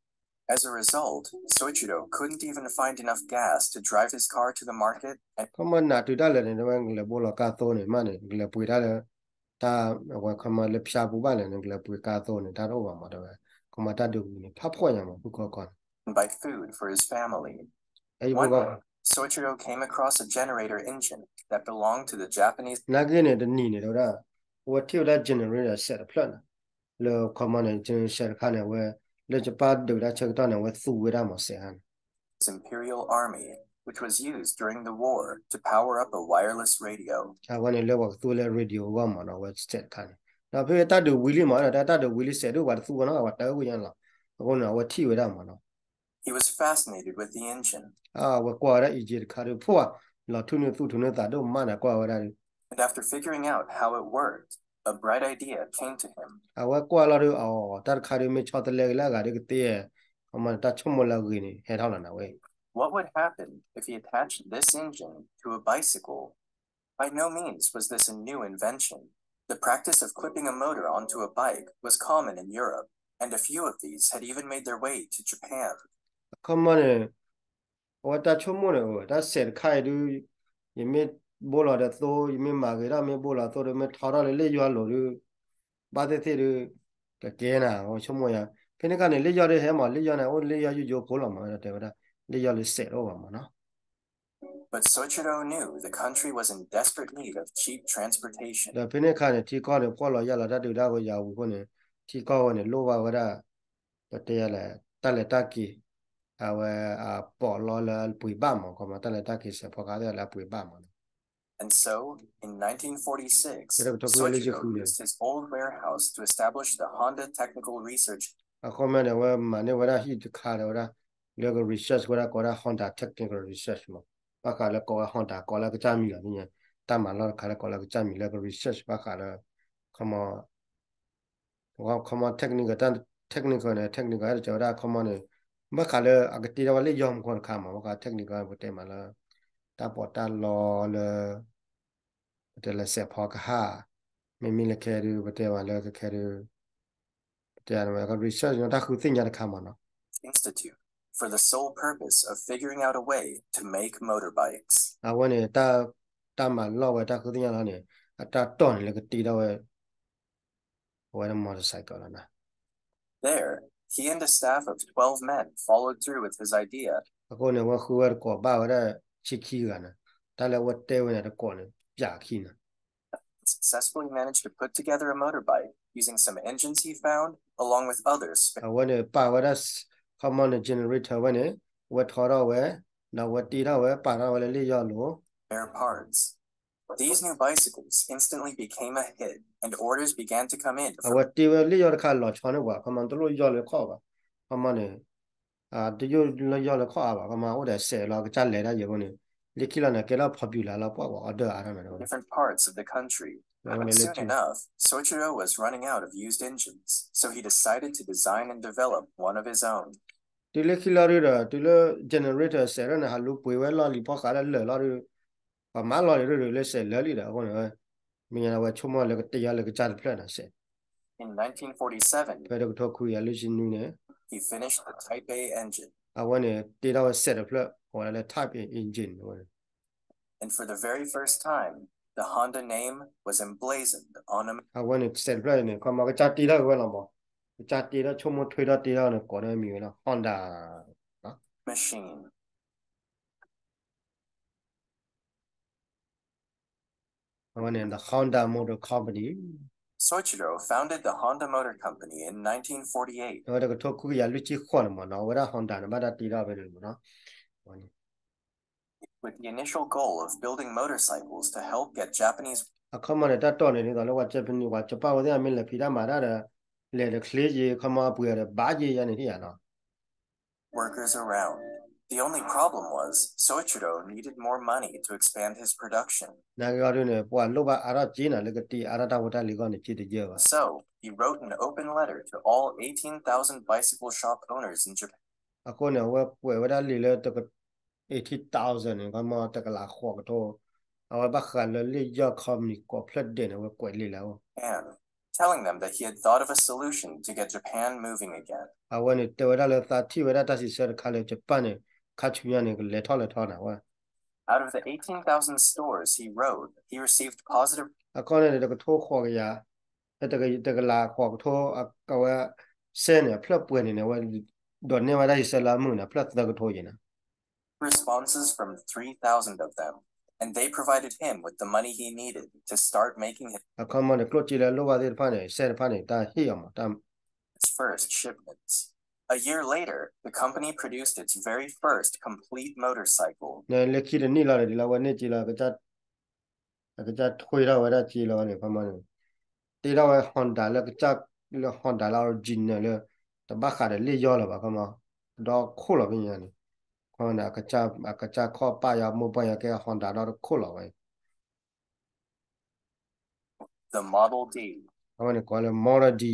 As a result, Soichiro couldn't even find enough gas to drive his car to the market and ခီမီနးတုၤတၢ်လဲာ်န့ၣ် တဲဝဲ နကလဲၤဘိလီၤကါသိန့ၣ် မးန့ၣ် နကလဲၤပှ့ၤတၢ်လၢ တၢ် အဝဲခီမီလၢဖၠါပူၤဘၣ်လဲၣ် နကလဲၤပှ့ၤကါသိန့ၣ် တၢ်တအိၣ်ဘၣ်မး တဲဝဲ ခီမီတၢ်ဒုးဝံၤန့ၣ် ဖးဖှီၣ်ညါမး ဖုၣ်ခီကီၢ်န့ၣ် and buy food for his family. One day, Soichiro came across a generator engine that belonged to the Japanese နာ်က့န့ၣ် တနံၤန့ၣ် တဲဝဲဒၣ် အဝဲထံၣ်ဝဲဒၣ် generator စဲးတဖျၢၣ်န့ၣ် လၢခီမီန့ၣ် စဲးတခါန့ၣ် အဝဲ လၢယပၣ်ဒုးတၢ်ဆၢကတီၢ်န့ၣ် အဝဲသူဝဲဒၣ်မးစဲးခါန့ၣ် Imperial Army, which was used during the war to power up a wireless radio. အဝဲန့ၣ်လၢပှၤကသူဝဲလၢ radio အဂီၢ်မးနီၤ အဝဲစဲးတခါန့ၣ် ဒီးဖဲတၢ်ဒုးဝံၤလံမး တၢ်ဒုးဝံၤလံစဲးဒိၣ်ပှၤတသူဝဲနီၤ ပှၤတၢ်ဝဲညါလီၤ အဃိန့ၣ် အဝဲထံၣ်ဝဲဒၣ်မးနီၤ He was fascinated with the engine. အဝဲကွၢ်ဝဲဒၣ် engine တခါဒုး ဖှိၣ်ဧါ လီၤထူၣ်န့ၢ်သူၣ်ထူၣ်န့ၢ်သးဒိၣ်မးန့ၣ် ကွၢ်ဝဲဒၣ်ဒုး And after figuring out how it worked, a bright idea came to him. အဝဲကွၢ်လီၤဒုး အ တၢ်တခါဒုး မ့ၢ်ဆီတလဲက့ၤလၢအဂၤဒုးကသ့ ခီမီန့ၣ် တၢ်ဆိကမိၣ်လၢအဂ့ၤန့ၣ် ဟဲထီၣ်လီၤနၤဝဲ What would happen if he attached this engine to a bicycle? By no means was this a new invention. The practice of clipping a motor onto a bike was common in Europe, and a few of these had even made their way to Japan. ခီမီန့ၣ် အဝဲတၢ်ဆိကမိၣ်န့ၣ် တၢ်စဲးတခါအံၤဒုး ယမ့ၢ်ဘိလီၤဒီးသိ ယမ့ၢ်မၤဂ့ၤထီၣ် မ့ၢ်ဘိလီၤသိဒီး မ့ၢ်ထီထီၣ်လၢလ့ၣ်ယီၢ်လိၤဒုး ဘၣ်သ့ၣ်သ့ၣ်ဒုး ကကဲနၤ အဝဲဆိကမိၣ်ယါ ဖဲန့ၣ်ခါန့ၣ် လ့ၣ်ယီၢ်ဒုးဟဲမး လ့ၣ်ယီၢ်န့ၣ် အိၣ်လ့ၣ်ယီၢ်ယိယိဖိလီၤမး တဲဝဲဒၣ် လ့ၣ်ယီၢ်လၢစဲးတအိၣ်ဘၣ်မးနီၤ But Soichiro knew the country was in desperate need of cheap transportation. ဒီးဖဲန့ၣ်ခါန့ၣ် ထံကီၢ်န့ၣ် ဖှီၣ်လီၤယာ်လီၤတၢ်ဒုးတၢ်ဝဲယၤဝံၤအဃိန့ၣ် ထံကီၢ်ဝဲန့ၣ် လိၣ်ဘၣ်ဝဲဒၣ် ပတဲယၤလဲၣ် တၢ်လဲၤတၢ်က့ၤ အဝဲအပီးလီလၢပှ့ၤဘၣ်မး ခီမီ တၢ်လဲၤတၢ်က့ၤစဲးဖီကဟၣ်သ့ၣ်လၢအပှ့ၤဘၣ်မးနီၤ And so, in nineteen forty-six, Soichiro used his old warehouse to establish the Honda Technical Research. အခီမီန့ၣ် အဝဲမၤန့ၢ်ဝဲဒၣ်ဟံၣ်တခါဒီးဝဲဒၣ် လၢက research ဝဲဒၣ်ကိးဝဲဒၣ် Honda Technical Research မး ဘၣ်ဃးလၢကိးဝဲ Honda ကိးလၢကစၢ်မံၤလီၤ တၢ်မၤလီၢ်တခါလၢကိးလၢကစၢ်မံၤလၢက research ဘၣ်ဃးလၢ ခီမီ ခီမီ technical တၢ် technical န့ၣ် technical ဟဲတကီဝဲဒၣ်ခီမီန့ၣ် ဘၣ်ဃးလၢအကတ့ထီၣ်ဝဲလၢယီၢ်မူကီၢ်တခါမး ဘၣ်ဃး technical ပတဲမးလၢ တၢ်ပီးတၢ်လီလၢ ပတဲလၢစဲးဖီကဟၣ် မ့မ့ၢ်လၢခဲဒုး ပတဲမးလၢကခဲဒုး ပတဲဝဲက research တၢ်ဃုသ့ၣ်ညါတခါမးနီၤ Institute for the sole purpose of figuring out a way to make motorbikes. အဝဲန့ၣ် တၢ်မၤလီၢ်ဝဲတၢ်ဃုသ့ၣ်ညါလီၤန့ၣ် အတၢ်တီၢ်န့ၣ်လၢကတ့ထီၣ်ဝဲ အဝဲဒၣ် motorcycle လီၤနၤ There, he and a staff of twelve men followed through with his idea. အဃိန့ၣ် အဝဲဃုဝဲတကိးဘၣ်ဝဲဒၣ်ဆံခံဂၤန့ၣ် တၢ်လၢအဝဲတဲဝဲန့ၣ်တကိးန့ၣ် ပၠးခံန့ၣ် Successfully managed to put together a motorcycle using some engines he found, along with others. အဝဲန့ၣ်ပာ်ဝဲဒၣ် ခီမီန့ၣ် generator ဝဲန့ၣ် အဝဲထီထီၣ်ဝဲ ဒီးအဝဲတ့ထီၣ်ဝဲ ပာ်ထီၣ်ဝဲလၢလ့ၣ်ယီၢ်လိၤ Spare parts. These new bicycles instantly became a hit, and orders began to come in. အဝဲတ့ဝဲလ့ၣ်ယီၢ်တခါလီၤဆီန့ၢ်ပှၤ ခီမီတလိၣ်ယီၢ်လၢခီၣ်ဘၣ် ခီမီန့ၣ် တယိၣ်လၢယီၢ်လၢခီၣ်အါဘၣ် ခီမီအိၣ်ဒီးစဲးလီၤကစၢ်လဲၤဒၣ်ယဲၢ်အဃိန့ၣ် လၢခံလီၤန့ၣ် ကဲထီၣ် popular လီၤ ပှၤ order အါထီၣ်န့ၣ် different parts of the country. But soon enough, Soichiro was running out of used engines, so he decided to design and develop one of his own. တုၤလၢခံလီၤဒုးဒီး တုၤလၢ generator စဲးထီၣ်န့ၣ် ဟးလူၤပှ့ၤဝဲလီၢ်လံၤဖီဃးလၢလၢာ်လီၤဒုး ပှၤမၤလီၢ်လံၤဒုးလၢစဲးလၢာ်လံဒီး အဃိန့ၣ် မ့ၢ်ညါန့ၣ်အဝဲဆိကမိၣ်လၢကတ့အီၤလၢကစၢ်တဖျၢၣ်န့ၣ်စဲး In nineteen forty-seven, ဖဲတကထိခွံကယၤလွံၢ်ဆံနွံန့ၣ် he finished the Type A engine. အဝဲန့ၣ် တ့ထီၣ်ဝဲစဲးတဖျၢၣ် အဝဲဒၣ်လၢ Type A engine အဝဲန့ၣ် And for the very first time, the Honda name was emblazoned on a အဝဲန့ၣ် စဲးတဖျၢၣ်န့ၣ် ခီမီကစၢ်တ့ထီၣ်ဝဲလီၤမး ကစၢ်တ့ထီၣ်ဆိကမိၣ်ထွဲထီၣ်တ့ထီၣ်န့ၣ် ကိးန့ၢ်မံၤဝဲလၢ Honda machine. အဝဲန့ၣ် the Honda Motor Company. Soichiro founded the Honda Motor Company in nineteen forty-eight အဝဲတကထိခွံကယၤလွံၢ်ဆံဃိးန့ၣ်မ့ၢ်နီၤ, အဝဲဒၣ် Honda န့ၣ် ဘၣ်တၢ်တ့ထီၣ်ဖဲန့ၣ်မ့ၢ်နီၤ, with the initial goal of building motorcycles to help get Japanese အခီမီန့ၣ် တၢ်တီၢ်န့ၣ် ဒ်သိးလၢပှၤ Japanese ပှၤစီၤပၤဝဲသ့ၣ်အမ့ၢ်လဲၤဖံးတၢ်မၤတၢ်ဒီး လဲၤဒီးချ့က့ၤ အခီမီအပှ့ၤအီၤဒီး ဘၣ်က့ၤယါန့ၣ် ဟ့ၣ်ယၤနီၤ workers around. The only problem was Soichiro needed more money to expand his production. နာ်က့အီၤဒ်န့ၣ် ပှၤလိၣ်ဘၣ်အါထီၣ်စ့နီၤ လၢကတ့အါထီၣ်တၢ်ဖိတၢ်လံၤအဂီၢ်န့ၣ် စ့တယၢၢ်ဘၣ်. So he wrote an open letter to all eighteen thousand bicycle shop owners in Japan. အဃိန့ၣ် အဝဲကွဲးဝဲဒၣ်လံာ်လၢ eighteen thousand န့ၣ် ခီမီတကလးဃိးကထိ, အဝဲဘၣ်ဃးလၢလံာ်ယီၢ် company ကိးဖျၢၣ်ဒဲးန့ၣ် အဝဲကွဲးလံာ်လၢအအိၣ် Japan, telling them that he had thought of a solution to get Japan moving again. အဝဲန့ၣ်တဲဝဲဒၣ်လၢသးထံၣ်ဝဲဒၣ်တၢ်စံးဆၢတခါလၢ Japan န့ၣ် ခါဆူညါန့ၣ် ကလဲၤထီၣ်လဲၤထီၣ်နၤဝဲ Out of the eighteen thousand stores he wrote, he received positive အခီန့ၣ် တကထိဃိးကယၤ, တကလးဃိးကထိ, အဝဲ စဲန့ၣ် အဖျၢၣ်ပှဲၤန့ၣ်န့ၣ် အဝဲ ဒိးန့ၢ်ဝဲဒၣ်ယဆၢလၢအမုၢ်န့ၣ် အဖျၢၣ်သၢကထိယဲၢ်န့ၣ် responses from three thousand of them, and they provided him with the money he needed to start making his အခီမီန့ၣ် ကျိၣ်စ့လၢအလိၣ်ဘၣ်သ့ၣ်တဖၣ်န့ၣ် စဲတဖၣ်န့ၣ် တၢ်ဟ့ၣ်အီၤမး တၢ် first shipments. A year later, the company produced its very first complete motorcycle. န့ၣ်လၢခံတနံၣ်လီၤန့ၣ် ဒ်လၢအဝဲန့ၢ်စ့လီၤ အကစၢ်ထွံထီၣ်ဝဲဒၣ်စ့လီၤန့ၣ် ခီမီန့ၣ် တ့ထီၣ်ဝဲ Honda လၢ လၢ Honda လၢ original လၢ တဘၣ်ဃးဒီးလံာ်ယီၢ်လၢၤဘၣ် ခီမီ ဒီခိၣ်လီၤဖဲညါန့ၣ် ခီမီန့ၣ် အကစၢ်ခီၣ်ပာ်ယၤ မိၢ်ပှၢ်ယၤကဲ Honda ဒီတခိၣ်လီၤဝဲ The Model D. အဝဲန့ၣ်ကိးလၢ Model D.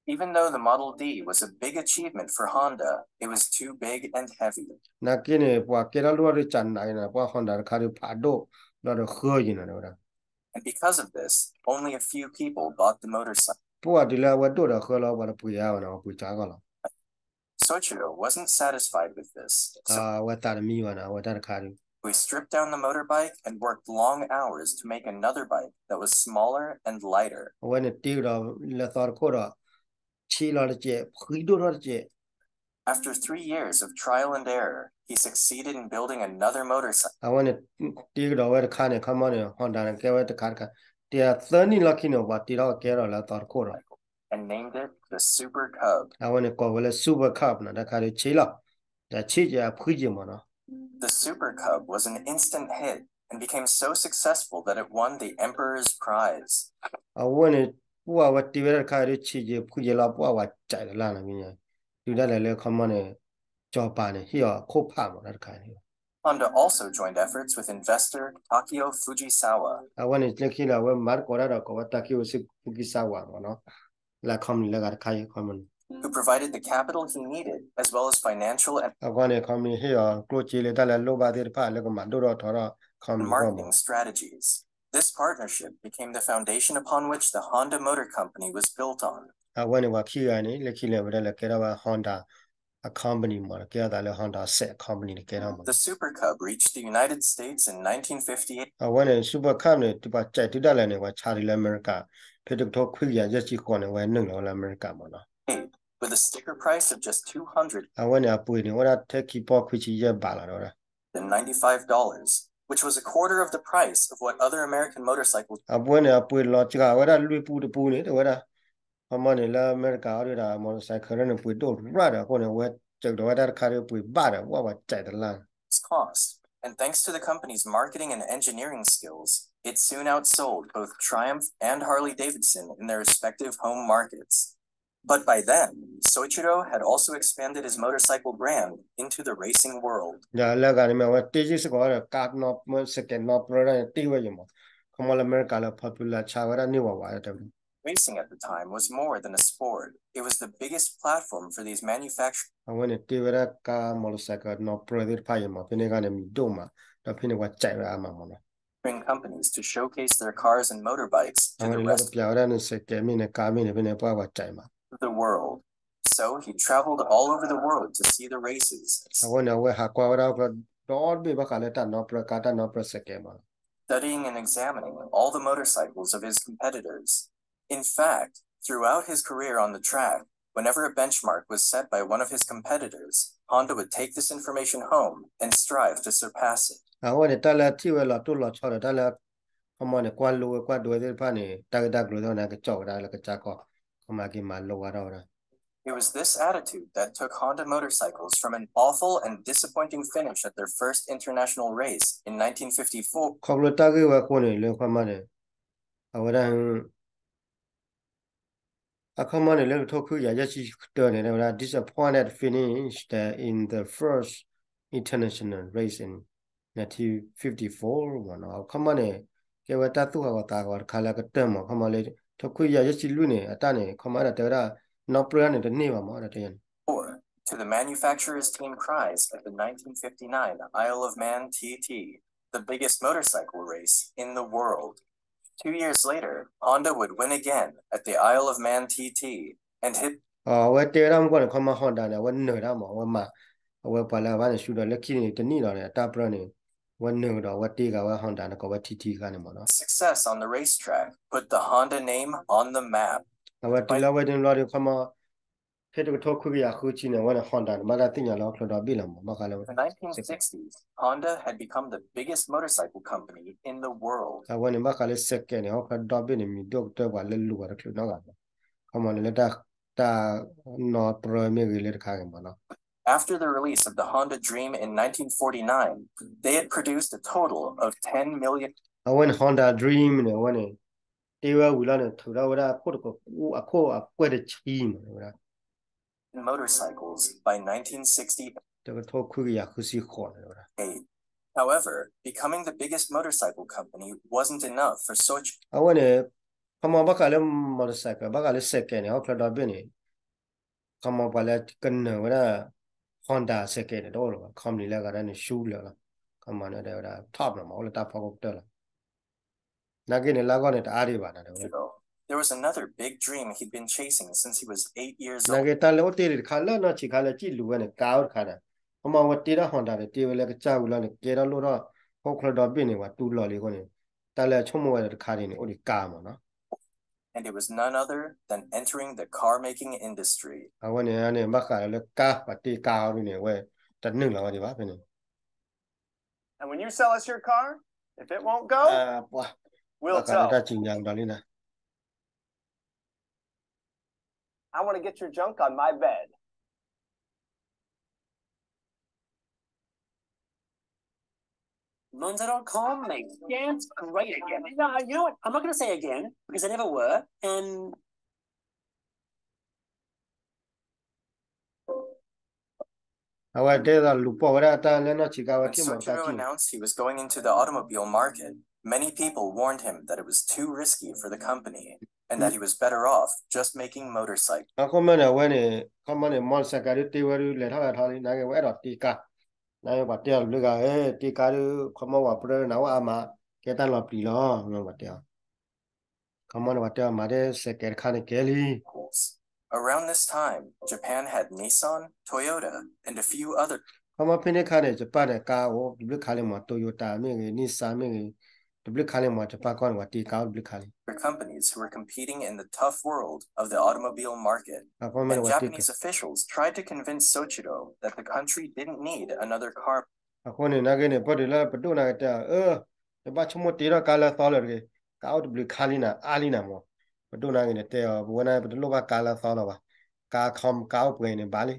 Even though the Model D was a big achievement for Honda, it was too big and heavy. နာ်က့န့ၣ် ပှၤကဲထီၣ်လိၣ်ထီၣ်ဒ်စးနးအံၤန့ၣ် ပှၤ Honda တခါဒုးဖးဒိၣ် ဒီးဒီးဃၢယံၤန့ၣ်ဝဲဒၣ် And because of this, only a few people bought the motorcycle. ပှၤဒ်လၢအဝဲဒိၣ်ဒီးဃၢလီၤ ပှၤတပှ့ၤအါဘၣ်န့ၣ် ပှ့ၤစှၤကီးလီၤ Soichiro wasn't satisfied with this. အဝဲသးတမံဘၣ်န့ၣ် အဝဲတၢ်တခါဒုး He stripped down the motorbike and worked long hours to make another bike that was smaller and lighter. အဝဲန့ၣ်တ့ကဒီးလၢသီတခိၣ်ဒီး ဆံးလီၤတစဲး ဖှံဒိၣ်ထီၣ်တစဲး After three years of trial and error, he succeeded in building another motorcycle. အဝဲန့ၣ် တ့ကဒီးဝဲတခါန့ၣ် ခီမီန့ၣ် Honda န့ၣ် ကဲဝဲတခါတခါ တ့သၢနံၣ်လီၢ်ခံန့ၣ် ပှၤတ့ထီၣ်ကဲထီၣ်လၢအသီတခိၣ်ဒီး And named it the Super Cub. အဝဲန့ၣ်ကိးဝဲလၢ Super Cub န့ၣ် တၢ်ခါဒုးဆံးလီၤ ဒီးဆံးကဲအဖှံက့ၤမ့ၢ်နီၤ The Super Cub was an instant hit and became so successful that it won the Emperor's Prize. အဝဲန့ၣ် ပှၤဝဲတ့ဝဲဒၣ်တခါဒုးဆံးကဲဖှံကဲလီၤ ပှၤဝဲစဲးတလၢ်န့ၣ် တုၤဒၣ်လဲာ်လၢခီမီန့ၣ် စီၤပၤန့ၣ် ဟ့ၣ်အီၤအခိၣ်ဖးမ့ၢ်တၢ်တခါန့ၣ် Honda also joined efforts with investor Takeo Fujisawa. အဝဲန့ၣ်လၢခံလၢအဝဲမၤသကိးတၢ်ဒီးကိးဝဲ Takeo Fujisawa မ့ၢ်နီၤ လၢ company လၢဂၤတခါအံၤ company who provided the capital he needed as well as financial and အဂီၢ်န့ၣ် company ဟ့ၣ်အီၤကျိၣ်စ့လၢတၢ်လၢလိၣ်ဘၣ်သ့ၣ်တဖၣ်လၢကမၤဒိၣ်ထီၣ်ထီထီၣ် company အဂီၢ်မ့ၢ် marketing strategies. This partnership became the foundation upon which the Honda Motor Company was built on. အဝဲန့ၣ်ပှၤခံဂၤန့ၣ် လၢခံလၢာ်ဝဲဒၣ်လၢကဲထီၣ်ဝဲ Honda အ company မ့ၢ် ကဲထီၣ်သးလၢ Honda စဲး company န့ၣ်ကဲထီၣ်မ့ၢ် The Super Cub reached the United States in nineteen fifty-eight အဝဲန့ၣ် Super Cub န့ၣ် ပှၤစဲးတုၤဒၣ်လဲာ်န့ၣ် ပှၤဆါတုၤလၢအမဲရကၤ ဖဲတကထိခွံကယၤယဲၢ်ဆံဃိးန့ၣ် အဝဲနုာ်လီၤဝဲလၢအမဲရကၤမ့ၢ်နီၤ with a sticker price of just two hundred အဝဲန့ၣ်အပှ့ၤန့ၣ် အိၣ်ဝဲဒၣ်ထဲခံပီၢ်ခွံဆံယဲၢ်ဘးလီၤဒီးဝဲဒၣ် and ninety-five dollars, which was a quarter of the price of what other American motorcycles အဝဲန့ၣ်အပှ့ၤလီၤစှၤဝဲဒၣ်လွံၢ်ပူတပူန့ၣ် တဲဝဲဒၣ် ခီမီန့ၣ်လၢအမဲရကၤအီၤဒၣ် motorcycle န့ၣ် ပှ့ၤဒိၣ်ရၣ်ဒီးအဃိန့ၣ် အဝဲစဲးကဒီးဝဲတၢ်တခါဒီးပှ့ၤဘၣ်ဒီး ဝဲပှၤစဲးတလၢ် cost, and thanks to the company's marketing and engineering skills, it soon outsold both Triumph and Harley-Davidson in their respective home markets. But by then, Soichiro had also expanded his motorcycle brand into the racing world. ဒီးလၢဂၤန့ၣ်မ့ၢ်အဝဲတ့ယုၢ်စ့ၢ်ကီးဝဲဒီး ကါနီၣ်ပြၢ စဲးကဲးနီၣ်ပြၢဒၣ်န့ၣ် တ့ဝဲယံၤမး ခီမီလၢအမဲရကၤလၢ popular ဆါဝဲဒၣ်န့ၢ်ဝးဝးတဲဝဲ Racing at the time was more than a sport. It was the biggest platform for these manufacturing အဝဲန့ၣ်တ့ဝဲဒၣ်ကါ motorcycle နီၣ်ပြၢသ့ၣ်တဖၣ်ယံၤမး ဖဲန့ၣ်ဂၤန့ၣ်မံၤဒိၣ်မး ဒီးဖဲန့ၣ်ပှၤစဲးဝဲအါမးမ့ၢ်နီၤ companies to showcase their cars and motorbikes to the rest အဝဲန့ၣ်လၢကပျးဝဲဒၣ်န့ၣ် စဲးကဲးမ့ၢ်န့ၣ် ကါမ့ၢ်န့ၣ် ဖဲန့ၣ်ပှၤပှၤစဲးမး the world. So he traveled all over the world to see the races. အဝဲန့ၣ်အဝဲဟးကွၢ်ဝဲဒၣ်အီၤဒီဘ့ၣ်ဘၣ်ဃးလၢတၢ်နီၣ်ပြၢ ကါတၢ်နီၣ်ပြၢ စဲးကဲးမး studying and examining all the motorcycles of his competitors. In fact, throughout his career on the track, whenever a benchmark was set by one of his competitors, Honda would take this information home and strive to surpass it. အဝဲန့ၣ်တၢ်လၢထံၣ်ဝဲလီၤတိၢ်လီၤဆီဒီးတၢ်လၢ ခီမီန့ၣ် ကွၢ်လိဝဲကွၢ်ဒိဝဲသ့ၣ်တဖၣ်န့ၣ် တၢ်ဂ့ၢ်တၢ်ကျိၤသ့ၣ်န့ၣ် ကကၠီၣ်ဝဲဒၣ်လၢကစၢ်ကီၢ် ခီမီက့ၤမၤလိဝဲဒၣ်ဝဲဒၣ် It was this attitude that took Honda motorcycles from an awful and disappointing finish at their first international race in nineteen fifty-four. ခီဖျိတၢ်ဂ့ၢ်ဝဲအဃိန့ၣ် လၢခီမီန့ၣ် အဝဲဒၣ် အခီမီန့ၣ် လၢတကထိခွံကယၤယဲၢ်ဆံတၢန့ၣ် ဝဲဒၣ် disappointed finish in the first international race in nineteen fifty-four မ့ၢ်နီၤ. အခီမီန့ၣ် ကဲဝဲတၢ်သူၣ်ဟးဂီၤသးဟးဂီၤတခါလၢအကတၢၢ်မ့ၢ် ခီမီလၢ တကထိခွံကယၤယဲၢ်ဆံလွံၢ်န့ၣ် အတၢ်န့ၣ် ခီမီဒၣ်တဲဝဲဒၣ် နီၢ်ပြၢန့ၣ်တန့ၢ်ဘၣ်မ့ၢ် ဒီးတဲယၤန့ၣ် Or to the manufacturer's team cries at the nineteen fifty-nine Isle of Man T T, the biggest motorcycle race in the world. Two years later, Honda would win again at the Isle of Man T T and hit အဝဲတဲဝဲဒၣ်မ့ၢ်ကွၢ်န့ၣ် ခီမီ Honda န့ၣ် အဝဲနၢၤတၢ်မ့ၢ် အဝဲမၤ အဝဲပှၤလၢအဘၣ်န့ၣ် ရှုဒီးလၢခံန့ၣ် တနံၣ်လီၤန့ၣ် အတၢ်ပြၢန့ၣ် အဝဲနၢၤကဒီး အဝဲတ့ကၤဝဲ Honda န့ၣ် ကိးဝဲ T T တခါန့ၣ်မ့ၢ်နီၤ success on the racetrack put the Honda name on the map. အဝဲတုၤလၢအဝဲန့ၣ်ဘျီဒီး ခီမီ ဖဲတကထိခွံကယၤဃုဆံန့ၣ် အဝဲန့ၣ် Honda န့ၣ် ဘၣ်တၢ်သ့ၣ်ညါလၢဟီၣ်ချၢဒီဘ့ၣ်လီၤမ့ၢ် ဘၣ်ဃးလၢ In the nineteen sixties, Honda had become the biggest motorcycle company in the world. အဝဲန့ၣ် ဘၣ်ဃးလၢ စဲးကဲး န့ၣ် ဟီၣ်ချၢဒီဘ့ၣ်န့ၣ် မံၤဒိၣ်ကတၢၢ်ပှၤလၢလူၤအီၤတချုးနီတဂၤဘၣ် ခီမီန့ၣ်လၢတၢ် တၢ်နီၢ်ပြၢမ့ၢ်ဂ့ၤလၢတခါဂ့ၤမ့ၢ်နီၤ After the release of the Honda Dream in nineteen forty-nine, they had produced a total of ten million အဝဲန့ၣ် Honda Dream န့ၣ် အဝဲန့ၣ် တ့ဝဲဝံၤလီၤန့ၣ် ထုးထီၣ်ဝဲဒၣ်အခိၣ်တက အခိၣ်အကွဲၢ်တဆံမ့ၢ်ဝဲဒၣ် motorcycles by nineteen sixty. တကထိခွံကယၤဃုဆံဃိးန့ၣ်ဝဲဒၣ် However, becoming the biggest motorcycle company wasn't enough for Soichiro. အဝဲန့ၣ် ခီမီဘၣ်ဃးလၢ motorcycle ဘၣ်ဃးလၢ စဲးကဲး န့ၣ် ဟီၣ်ချၢဒီဘ့ၣ်န့ၣ် ခီမီပှၤလၢကနၢၤဝဲဒၣ် Honda စဲးကဲး န့ၣ် တအိၣ်လၢၤဘၣ် company လၢအဂၤဒၣ်န့ၣ် ရှူလၢာ်လီၤ ခီမီန့ၣ်တဲဝဲဒၣ် top လီၤမ့ၢ် အိၣ်လၢတၢ်ဖီခိၣ်ကတၢၢ်လီၤ နာ်က့န့ၣ် လၢအဂီၢ်န့ၣ် တအါဒံးဘၣ်နၤ There was another big dream he'd been chasing since he was eight years old. နာ်က့တၢ်လၢအိၣ်တ့ၢ်တခါလၢနီၢ်ဆံးခါလၢကံၣ်လူၤဝဲန့ၣ် ကါအိၣ်တခါန့ၣ် ခီမီဝဲတ့ထီၣ် Honda န့ၣ် တ့ဝဲလၢကစၢ်ဝံၤလီၤန့ၣ် ကဲထီၣ်လိၣ်ထီၣ် ဟီၣ်ချၢဒီဘ့ၣ်န့ၣ် ပှၤတူၢ်လိာ်လံအဃိန့ၣ် တၢ်လၢအဆိကမိၣ်ဝဲဒၣ်တခါန့ၣ် အိၣ်ဒံးကါမ့ၢ်နီၤ And it was none other than entering the car making industry. အဝဲန့ၣ်န့ၣ် ဘၣ်ဃးလၢကါ ပှၤတ့ကါအီၤဒ်န့ၣ် အဝဲတနုာ်လီၤဝဲဒံးဘၣ်ဖဲန့ၣ် And when you sell us your car, if it won't go, ပှၤ we'll tell. ဘၣ်ဃးလၢတၢ်စံၣ်ညါကဒီးလံနၤ I want to get your junk on my bed. Monza dot com makes scams great again. No, you know what? I'm not going to say again because they never were. And အဝဲတဲဒီးလူၤပိာ်ဝဲဒၣ်တၢ်လၢနီၢ်ဆံးခါဝဲ When ထံၣ်မီၤတၢ် Soichiro ထံၣ် announced he was going into the automobile market, many people warned him that it was too risky for the company and that he was better off just making motorcycles. အခီမီန့ၣ် အဝဲန့ၣ် ခီမီန့ၣ် motorcycle ဒုးတ့ဝဲဒုး လဲၤထီၣ်လဲၤထီလံ နာ်က့ဝဲအဲၣ်ဒိးတ့ကါ နာ်က့ပှၤတဲအီၤတဘျုးဂၤ တ့ကါဒုး ခီမီဝဲပြၢနၤအိၣ်အါမး ကဲတၢ်လီၤပျံၤလီၤ ပှၤတဲအီၤ ခီမီန့ၣ် ပှၤတဲအီၤမၤဒ်စဲးကဲးတခါန့ၣ်ကဲလံ Around this time, Japan had Nissan, Toyota, and a few other ခီမီဖဲန့ၣ်ခါန့ၣ် ယပၣ်န့ၣ် ကါအိၣ်တဘျုးခါလံမး Toyota မ့ၢ်ဂ့ၤ Nissan မ့ၢ်ဂ့ၤ တဘျုးခါလံမး ယပၣ်ကီၢ်န့ၣ် ပှၤတ့ကါအိၣ်တဘျုးခါလံ companies who were competing in the tough world of the automobile market. အခီမီန့ၣ် And ပှၤတ့ကါ Japanese officials tried to convince Soichiro that the country didn't need another car. အဃိန့ၣ် နာ်က့န့ၣ် ပှၤဒုးလၢပဒိၣ်နာ်က့တဲအီၤ အၢ တဘၣ်ဆိကမိၣ်တ့ထီၣ်ကါလၢအသီလၢၤတဂ့ၤ ကါအိၣ်တဘျုးခါလံနၤ အါလံနၤမး ပဒိၣ်နာ်က့န့ၣ်တဲအီၤ ပဝဲန့ၣ် ပတလိၣ်ဘၣ်ကါလၢအသီလၢၤဘၣ် ကါခီကါအိၣ်ပှဲၤန့ၣ်ဘၣ်လံ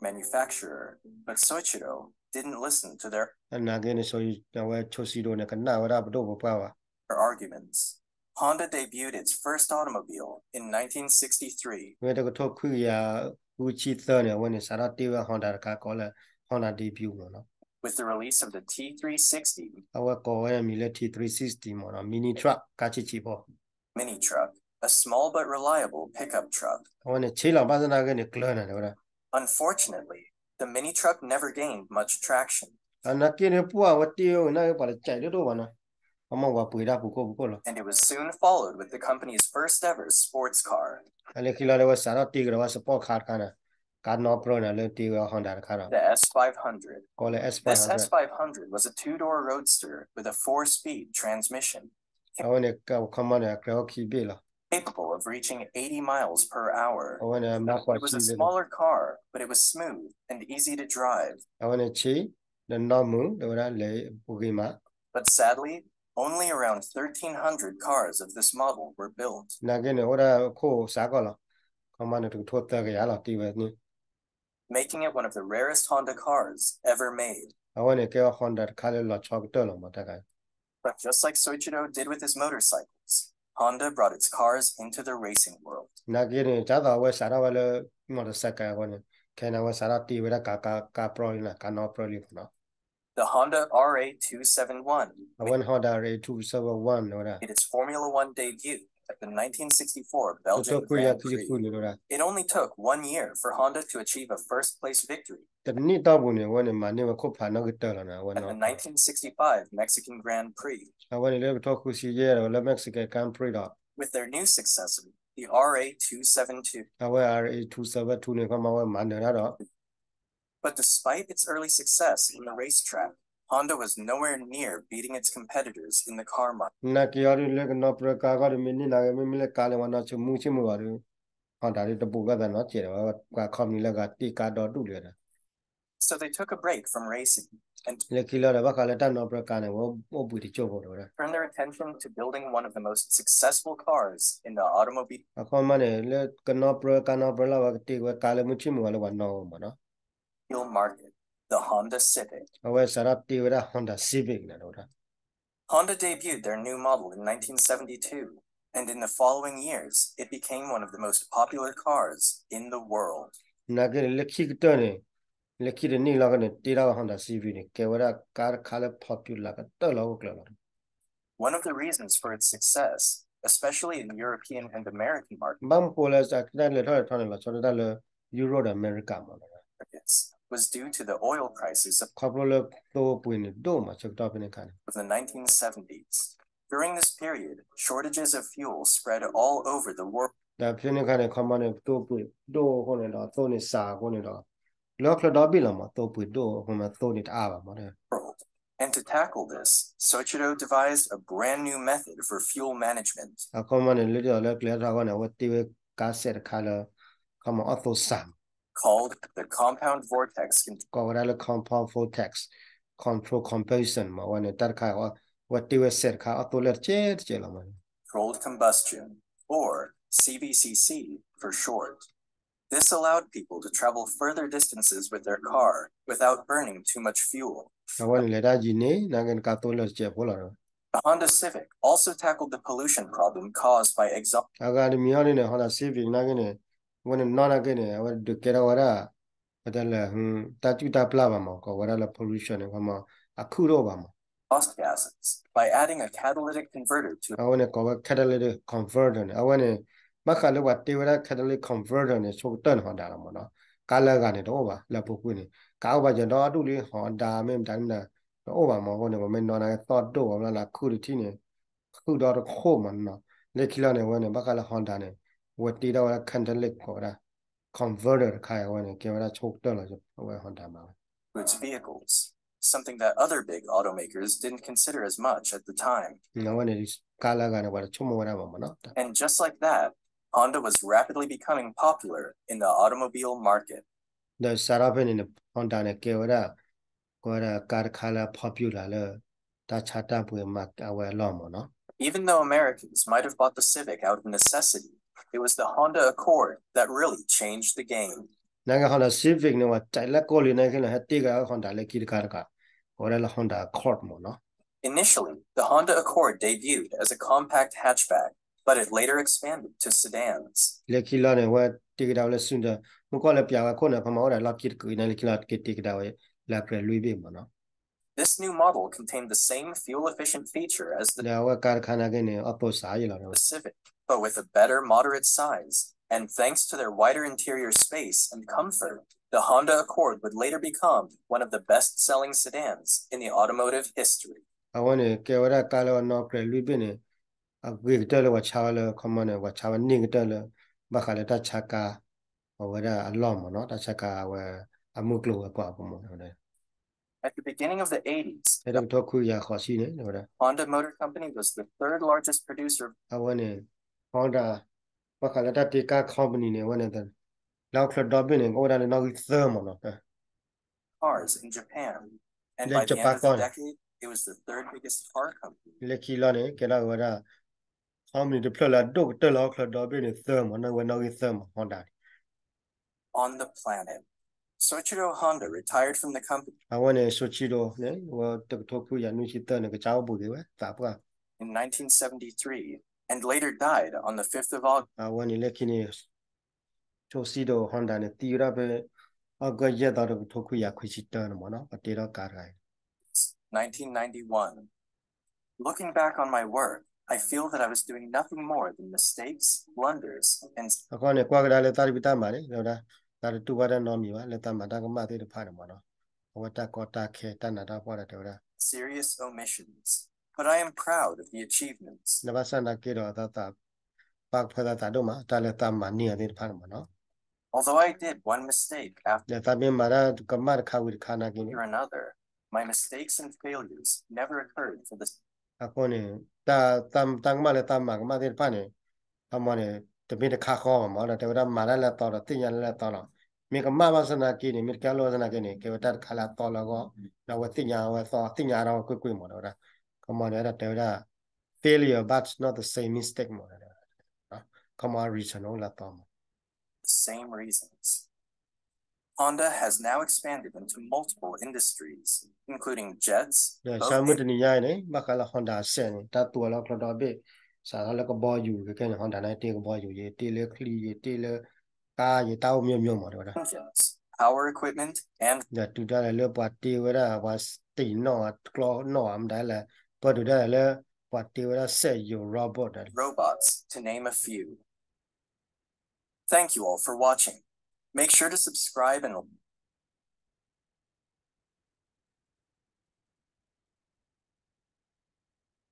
manufacturer, but Soichiro didn't listen to their နာ်က့န့ၣ် အဝဲ Soichiro န့ၣ် ကနၣ်ဝဲဒၣ်ပဒိၣ်ပပှၢ်ဘၣ် arguments. Honda debuted its first automobile in nineteen sixty-three. ဝဲတကထိခွံကယၤဃုဆံသၢန့ၣ် အဝဲန့ၣ် စးထီၣ်တ့ဝဲ Honda တခါကိးလၢ Honda debut မ့ၢ်နီၤ With the release of the T three sixty, အဝဲကိးဝဲမံၤလၢ T three sixty မ့ၢ်နီၤ mini truck ကါဆံးဆံးဖိ mini truck, a small but reliable pickup truck. အဝဲန့ၣ် ဆ့လီၤဘၣ်သနာ်က့န့ၣ် ကျၢၤနၤတဲဝဲဒၣ် Unfortunately, the mini truck never gained much traction. နာ်က့န့ၣ် ပှၢ်ဝဲတ့ဝဲနာ်က့ ပှၤတကဲးဒိၣ်ဒိၣ်ဘၣ်နီၤ အမ့ၢ်ဝဲပှ့ၤဒၣ်ပူၤခိၣ်ပူၤခိၣ်လီၤ And it was soon followed with the company's first ever sports car. အလၢခံလီၤဒီး အဝဲစးထီၣ်တ့ကဒီးဝဲ sport car တခါန့ၣ် ကါနီၢ်ပြၢန့ၣ် လၢတ့ဝဲ Honda တခါဒီး The S five hundred. ကိးလၢ This S five hundred. S five hundred was a two-door roadster with a four-speed transmission. အဝဲန့ၣ် ခီမီန့ၣ် အကြၢးအိၣ်ခံဘ့ၣ်လီၤ Capable of reaching eighty miles per hour. အဝဲန့ၣ် မၤဃိးဆံ It was a smaller car, but it was smooth and easy to drive. အဝဲန့ၣ်ဆ့ ဒီးနီၢ်မုာ် ဒီးဝဲဒၣ်လဲၤပူၤဂ့ၤမး But sadly, only around thirteen hundred cars of this model were built. နာ်က့န့ၣ် အိၣ်ဒၣ်ခိၣ်စးကီၢ်လီၤ. ခီမီန့ၣ် တကထိသၢကယၤလီၤ တ့ဝဲန့ၣ် making it one of the rarest Honda cars ever made. အဝဲန့ၣ်ကဲဝဲ Honda တခါလၢလီၤဆီကတၢၢ်လီၤမး တၢ်ခါ But just like Soichiro did with his motorcycles, Honda brought its cars into the racing world. နာ်က့န့ၣ် ဒ်သိးအဝဲစးထီၣ်ဝဲလၢ motorcycle အဃိန့ၣ် ခဲန့ၣ် အဝဲစးထီၣ်တ့ဝဲဒၣ်ကါ ကါ ကါပျီလံနီၤ ကါနီပျီလံမးနီၤ The Honda R A two seven one အဝဲန့ၣ် Honda R A two seven one ဝဲဒၣ် made its Formula One debut at the nineteen sixty-four Belgian Grand Prix. It only took one year for Honda to achieve a first-place victory. တနံၣ်တီၢ်ပူၤန့ၣ် အဝဲန့ၣ် မၤန့ၢ်ဝဲခိၣ်ဖးနီၣ်ကတၢၢ်လီၤန့ၣ် အဝဲ at the nighteen sixty-five Mexican Grand Prix. အဝဲန့ၣ်လၢကထိဃုဆံယဲၢ်ဒီး လၢ Mexican Grand Prix ဒီး with their new successor, the R A two seven two. အဝဲ R A two seven two န့ၣ် ခီမီဝဲမၤနၢၤတၢ်ဒီး But despite its early success on the racetrack, Honda was nowhere near beating its competitors in the car market. နာ်က့အီၤဒ်လၢကနီၣ်ပြၢကါဂီၢ်ဒီး မ့ၢ်န့ၢ်နာ်က့ မ့မ့ၢ်လၢကါလၢပှၤနီၣ်ဆူၣ်မူဆ့ၣ်မုၢ်ဂီၤဒီး Honda ဒ်တဘူးကသးနီတစဲးဒီး ပှၤ company လၢဂၤတ့ကါဒီဒူၣ်လံဒီး So they took a break from racing and လၢခံလီၤဒီး ဘၣ်ဃးလၢတၢ်နီၣ်ပြၢကါန့ၣ် ဝဲအိၣ်ဘှံးတစိၢ်ဖိဒီးဝဲဒၣ် turned their attention to building one of the most successful cars in the automobile. အခီမီန့ၣ် လၢကနီၣ်ပြၢကါနီၣ်ပြၢလီၤ ဝဲကတ့ဝဲကါလၢမုၢ်ဆ့ၣ်မုၢ်ဂီၤလၢပှၤနီၣ်ဝဲမးနီၤ Automobile market, the Honda Civic. အဝဲစးထီၣ်တ့ဝဲဒၣ် Honda Civic န့ၣ်ဒီးဝဲဒၣ် Honda debuted their new model in nineteen seventy-two, and in the following years, it became one of the most popular cars in the world. နာ်က့န့ၣ် လၢခံကတၢၢ်န့ၣ် လၢခံတနံၣ်လီၤကန့ၣ် တ့ထီၣ်ဝဲ Honda Civic န့ၣ် ကဲဝဲဒၣ်ကါတခါလၢ popular ကတၢၢ်လီၤအိၣ်ကျၢၤလီၤ One of the reasons for its success, especially in the European and American market, ဘၣ်မနုၤဃိလၢတၢ်လဲၤထီၣ်လဲၤထီန့ၣ် လီၤဆီဒၣ်တၢ်လၢ Europe ဒီး America မးနီၤ markets, was due to the oil crisis of ခီဖျိလၢသိပှ့ၤန့ၣ်ဒိၣ်မး ဆၢကတီၢ်ဖဲန့ၣ်အခါန့ၣ် of the nineteen seventies. During this period, shortages of fuel spread all over the world. ဒီးဖဲန့ၣ်အခါန့ၣ် ခီမီန့ၣ် သိပှ့ၤဒိၣ်အဃိန့ၣ်ဒီး သိန့ၣ်စှၤအဃိန့ၣ်ဒီး လီၤချၢဒီဘ့ၣ်လီၤမး သိပှ့ၤဒိၣ်အဃိန့ၣ် သိန့ၣ်တအါဘၣ်မး And to tackle this, Soichiro devised a brand new method for fuel management အခီမီန့ၣ် လၢဒ်သိးလၢကျဲထီၣ်အဂီၢ်န့ၣ် အဝဲတ့ဝဲကါစဲးတခါလၢ ခီမီအီၣ်သိစှၤ called the compound vortex con- ကိးဝဲဒၣ်လၢ compound vortex control combustion မး အဝဲန့ၣ် တၢ်တခါအံၤ အဝဲတ့ဝဲစဲးတခါ အီၣ်သိလၢတကဲးတကဲးလီၤမး controlled combustion, or C V C C for short. This allowed people to travel further distances with their car without burning too much fuel. အဝဲန့ၣ်လဲၤတၢ်ယံၤန့ၣ် နာ်က့န့ၣ် ကါသိလၢတကဲးဖိလီၤ The Honda Civic also tackled the pollution problem caused by exhaust အဂၤတမံၤဟီဒ်န့ၣ် Honda Civic နာ်က့န့ၣ် အဝဲန့ၣ်နီၢ်နာ်က့န့ၣ် အဝဲဒုးကဲထီၣ်ဝဲဒၣ် ပတဲလၢ တၢ်စူၣ်တၢ်ပျၢ်ဘၣ်မး ကိးဝဲဒၣ်လၢ pollution န့ၣ် ခီမီ အခုၣ်တအိၣ်ဘၣ်မး exhaust gases by adding a catalytic converter to အဝဲန့ၣ်ကိးဝဲ catalytic converter န့ၣ် အဝဲန့ၣ် ဘၣ်ဃးလၢပှၤတ့ဝဲဒၣ် catalytic converter န့ၣ် ဆိကတၢၢ်န့ၣ် Honda လီၤမးနီၤ ကါလၢအဂၤန့ၣ်တအိၣ်ဘၣ် လၢအပူၤကွံာ်န့ၣ် ကါအိၣ်ဘၣ်ယဲၢ်ဒီဒူၣ်လံ Honda မ့ၢ်မတၤမတၤ တအိၣ်ဘၣ်မး အဃိန့ၣ် ပမ့ၢ်နီၢ်နာ်က့သီၣ်ဒိၣ်ဘၣ်မးလၢအခုၣ်တထံၣ်န့ၣ် ခုၣ်ဒီတခိၣ်မးနီၤ လၢခံလီၤန့ၣ် အဝဲန့ၣ် ဘၣ်ဃးလၢ Honda န့ၣ် အဝဲတ့ထီၣ်ဝဲဒၣ် catalytic ကိးဝဲဒၣ် converter တခါအံၤ အဝဲန့ၣ် ကဲဝဲဒၣ်ဆိကတၢၢ်လီၤ အဝဲ Honda မးဝဲ its vehicles, something that other big automakers didn't consider as much at the time. အဝဲန့ၣ် ကါလၢအဂၤန့ၣ် ပှၤတဆိကမိၣ်ဝဲဒၣ်ဘၣ်မးနီၤ And just like that, Honda was rapidly becoming popular in the automobile market. ဒီးစးထီၣ်ဖဲန့ၣ်န့ၣ် Honda န့ၣ် ကဲဝဲဒၣ် ကဲဝဲဒၣ်ကါတခါလၢ popular လၢ တၢ်ဆါတၢ်ပှ့ၤမၤအဝဲအလီၢ်မးနီၤ Even though Americans might have bought the Civic out of necessity, it was the Honda Accord that really changed the game. နာ်က့ Honda Civic န့ၣ် ပှၤတဲလၢကိၣ်လံ နာ်က့န့ၣ် ဟဲတ့ကဒါ Honda လၢခံတခါတခါ ကိးဝဲဒၣ်လၢ Honda Accord မးနီၤ Initially, the Honda Accord debuted as a compact hatchback, but it later expanded to sedans. လၢခံလီၤန့ၣ် အဝဲတ့ကဒါဝဲလၢ sedan မုၢ်ကီၢ်လၢပျးဝဲခိၣ်န့ၣ် ခီမီအိၣ်ဒီးလီၢ်ခံတကုာ်အံၤန့ၣ် လၢခံလီၤက့ၤတ့ကဒါဝဲ လၢအကြဲးလွံၢ်ဘ့ၣ်မးနီၤ This new model contained the same fuel-efficient feature as the ဒီးအဝဲကါတခါနာ်က့န့ၣ် အီၣ်သိစှၤယဲၢ်လီၤ Civic, but with a better moderate size. And thanks to their wider interior space and comfort, the Honda Accord would later become one of the best-selling sedans in the automotive history. အဝဲန့ၣ် ကဲဝဲဒၣ်ကါလၢအနီၢ်ကြဲးလွံၢ်ဘ့ၣ်န့ၣ် အဂ့ၤကတၢၢ်လၢပှၤဆါဝဲလၢ ခီမီန့ၣ် ပှၤဆါဝဲန့ၢ်ကတၢၢ်လၢ ဘၣ်ဃးလၢတၢ်ဆါကါ အဝဲဒၣ်အလီၢ်မးနီၤ တၢ်ဆါကါအဝဲ အမုၢ်ကျိၤဝဲၤကွာ်အပူၤမး At the beginning of the eighties, ဖဲတကထိခွံကယၤဃိးဆံန့ၣ် Honda Motor Company was the third largest producer. အဝဲန့ၣ် Honda ဘၣ်ဃးလၢတၢ်တ့ကါ company န့ၣ် အဝဲန့ၣ် လၢဟီၣ်ခိၣ်ဒီဘ့ၣ်န့ၣ် ကအိၣ်ဝဲဒၣ်လၢနီၣ်ဂံၢ်သၢမးနီၤ cars in Japan, and by the end of the decade, It was the third biggest car company. လၢခံလီၤန့ၣ် ကဲထီၣ်က့ၤဝဲဒၣ် company တဖျၢၣ်လၢအဒိၣ်ကတၢၢ်လၢဟီၣ်ခိၣ်ချၢဒီဘ့ၣ်န့ၣ် သၢမး နီၣ်ဝဲနီၣ်ဂံၢ်သၢမး Honda န့ၣ် on the planet. Soichiro Honda retired from the company. အဝဲန့ၣ် Soichiro န့ၣ် ဝဲတကထိခွံကယၤနွံဆံသၢန့ၣ် ကစၢ်အိၣ်ဘူးက့ၤဝဲ သးပှၢ် in nineteen seventy-three and later died on the fifth of August. အဝဲန့ၣ်လၢခံန့ၣ် Soichiro Honda န့ၣ် သံဝဲဒၣ်ဖဲ August ယဲၢ်သီ တကထိခွံကယၤခွံဆံတၢန့ၣ်မးနီၤ ပှၤတ့ထီၣ်ကါတဂၤအံၤ nineteen ninety-one. Looking back on my work, I feel that I was doing nothing more than mistakes, blunders, and အဃိန့ၣ် ကွၢ်ကဒါလၢသးတဖုတၢ်မၤန့ၣ် တဲဝဲဒၣ် သးတတူၢ်ဘၣ်တၢ်နီတမံၤဘၣ် လၢသးမၤတၢ်ကမၣ်သ့ၣ်တဖၣ်န့ၣ်မးနီၤ အဝဲတၢ်ကီတၢ်ခဲ တၢ်နးတၢ်ဖှီၣ်ဒီးတဲဝဲဒၣ် serious omissions, but I am proud of the achievements. နဘၣ်ဆၣ်သနာ်က့ဒီးသးသး ပာ်ကဖၢသးသးဒိၣ်မး တၢ်လၢသးမၤန့ၢ်အီၤသ့ၣ်တဖၣ်န့ၣ်မးနီၤ Although I did one mistake after ဒီးသးမ့ၢ်မၤတၢ်ကမၣ်တခါဝံၤတခါနာ်က့န့ၣ် another, my mistakes and failures never occurred for the အဃိန့ၣ် တၢ် တၢ် တၢ်ကမၣ်လၢသးမၤကမၣ်သ့ၣ်တဖၣ်န့ၣ် ခီမီန့ၣ် တမ့ၢ်တခါဃီဘၣ်မး ဒီးတဲဝဲဒၣ်မၤတၢ်လၢအသီဒီးသ့ၣ်ညါလၢအသီလီၤ. မ့ၢ်ကမၣ်ဘၣ်ဆၣ်သနာ်က့န့ၣ် မ့ၢ်တကဲလိာ်ဘၣ်ဆၣ်သနာ်က့န့ၣ် ကဲဝဲတၢ်တခါလၢအသီလၢအဂီၢ် ဒီးအဝဲသ့ၣ်ညါဝဲသီ သ့ၣ်ညါဒီးဝဲကွ့ၢ်ကွ့ၢ်မး တဲဝဲဒၣ် ခီမီန့ၣ် အဲၣ်ဒိးတဲဝဲဒၣ် failure but not the same mistake မး ခီမီ reason အိၣ်လၢအသီမး same reasons. Honda has now expanded into multiple industries, including jets, ဒီးဆၢမုၢ်တနံၤညါအံၤန့ၣ် ဘၣ်ဃးလၢ Honda အစဲးန့ၣ် တၢ်သူအီၤလၢဟီၣ်ခိၣ်ချၢဒီဘ့ၣ် စးထီၣ်လၢကဘီယူၤ ခဲကဲန့ၣ် Honda န့ၣ် တ့ကဘီယူၤ ယတ့လၢချံ ယတ့လၢကါ ယတၢ်အိၣ် မျိုးမျိုး မး တဲဝဲဒၣ် engines, power equipment, and ဒီးတုၤဒၣ်လဲာ်လၢပှၤတ့ဝဲဒၣ် ပှၤတ့နီၣ် ကျီနီၣ် မတၤလဲၣ် ပှၤတုၤဒၣ်လဲာ်လၢ ပှၤတ့ဝဲဒၣ်စက်ရုပ် robot ဒီး robots, to name a few. Thank you all for watching. Make sure to subscribe and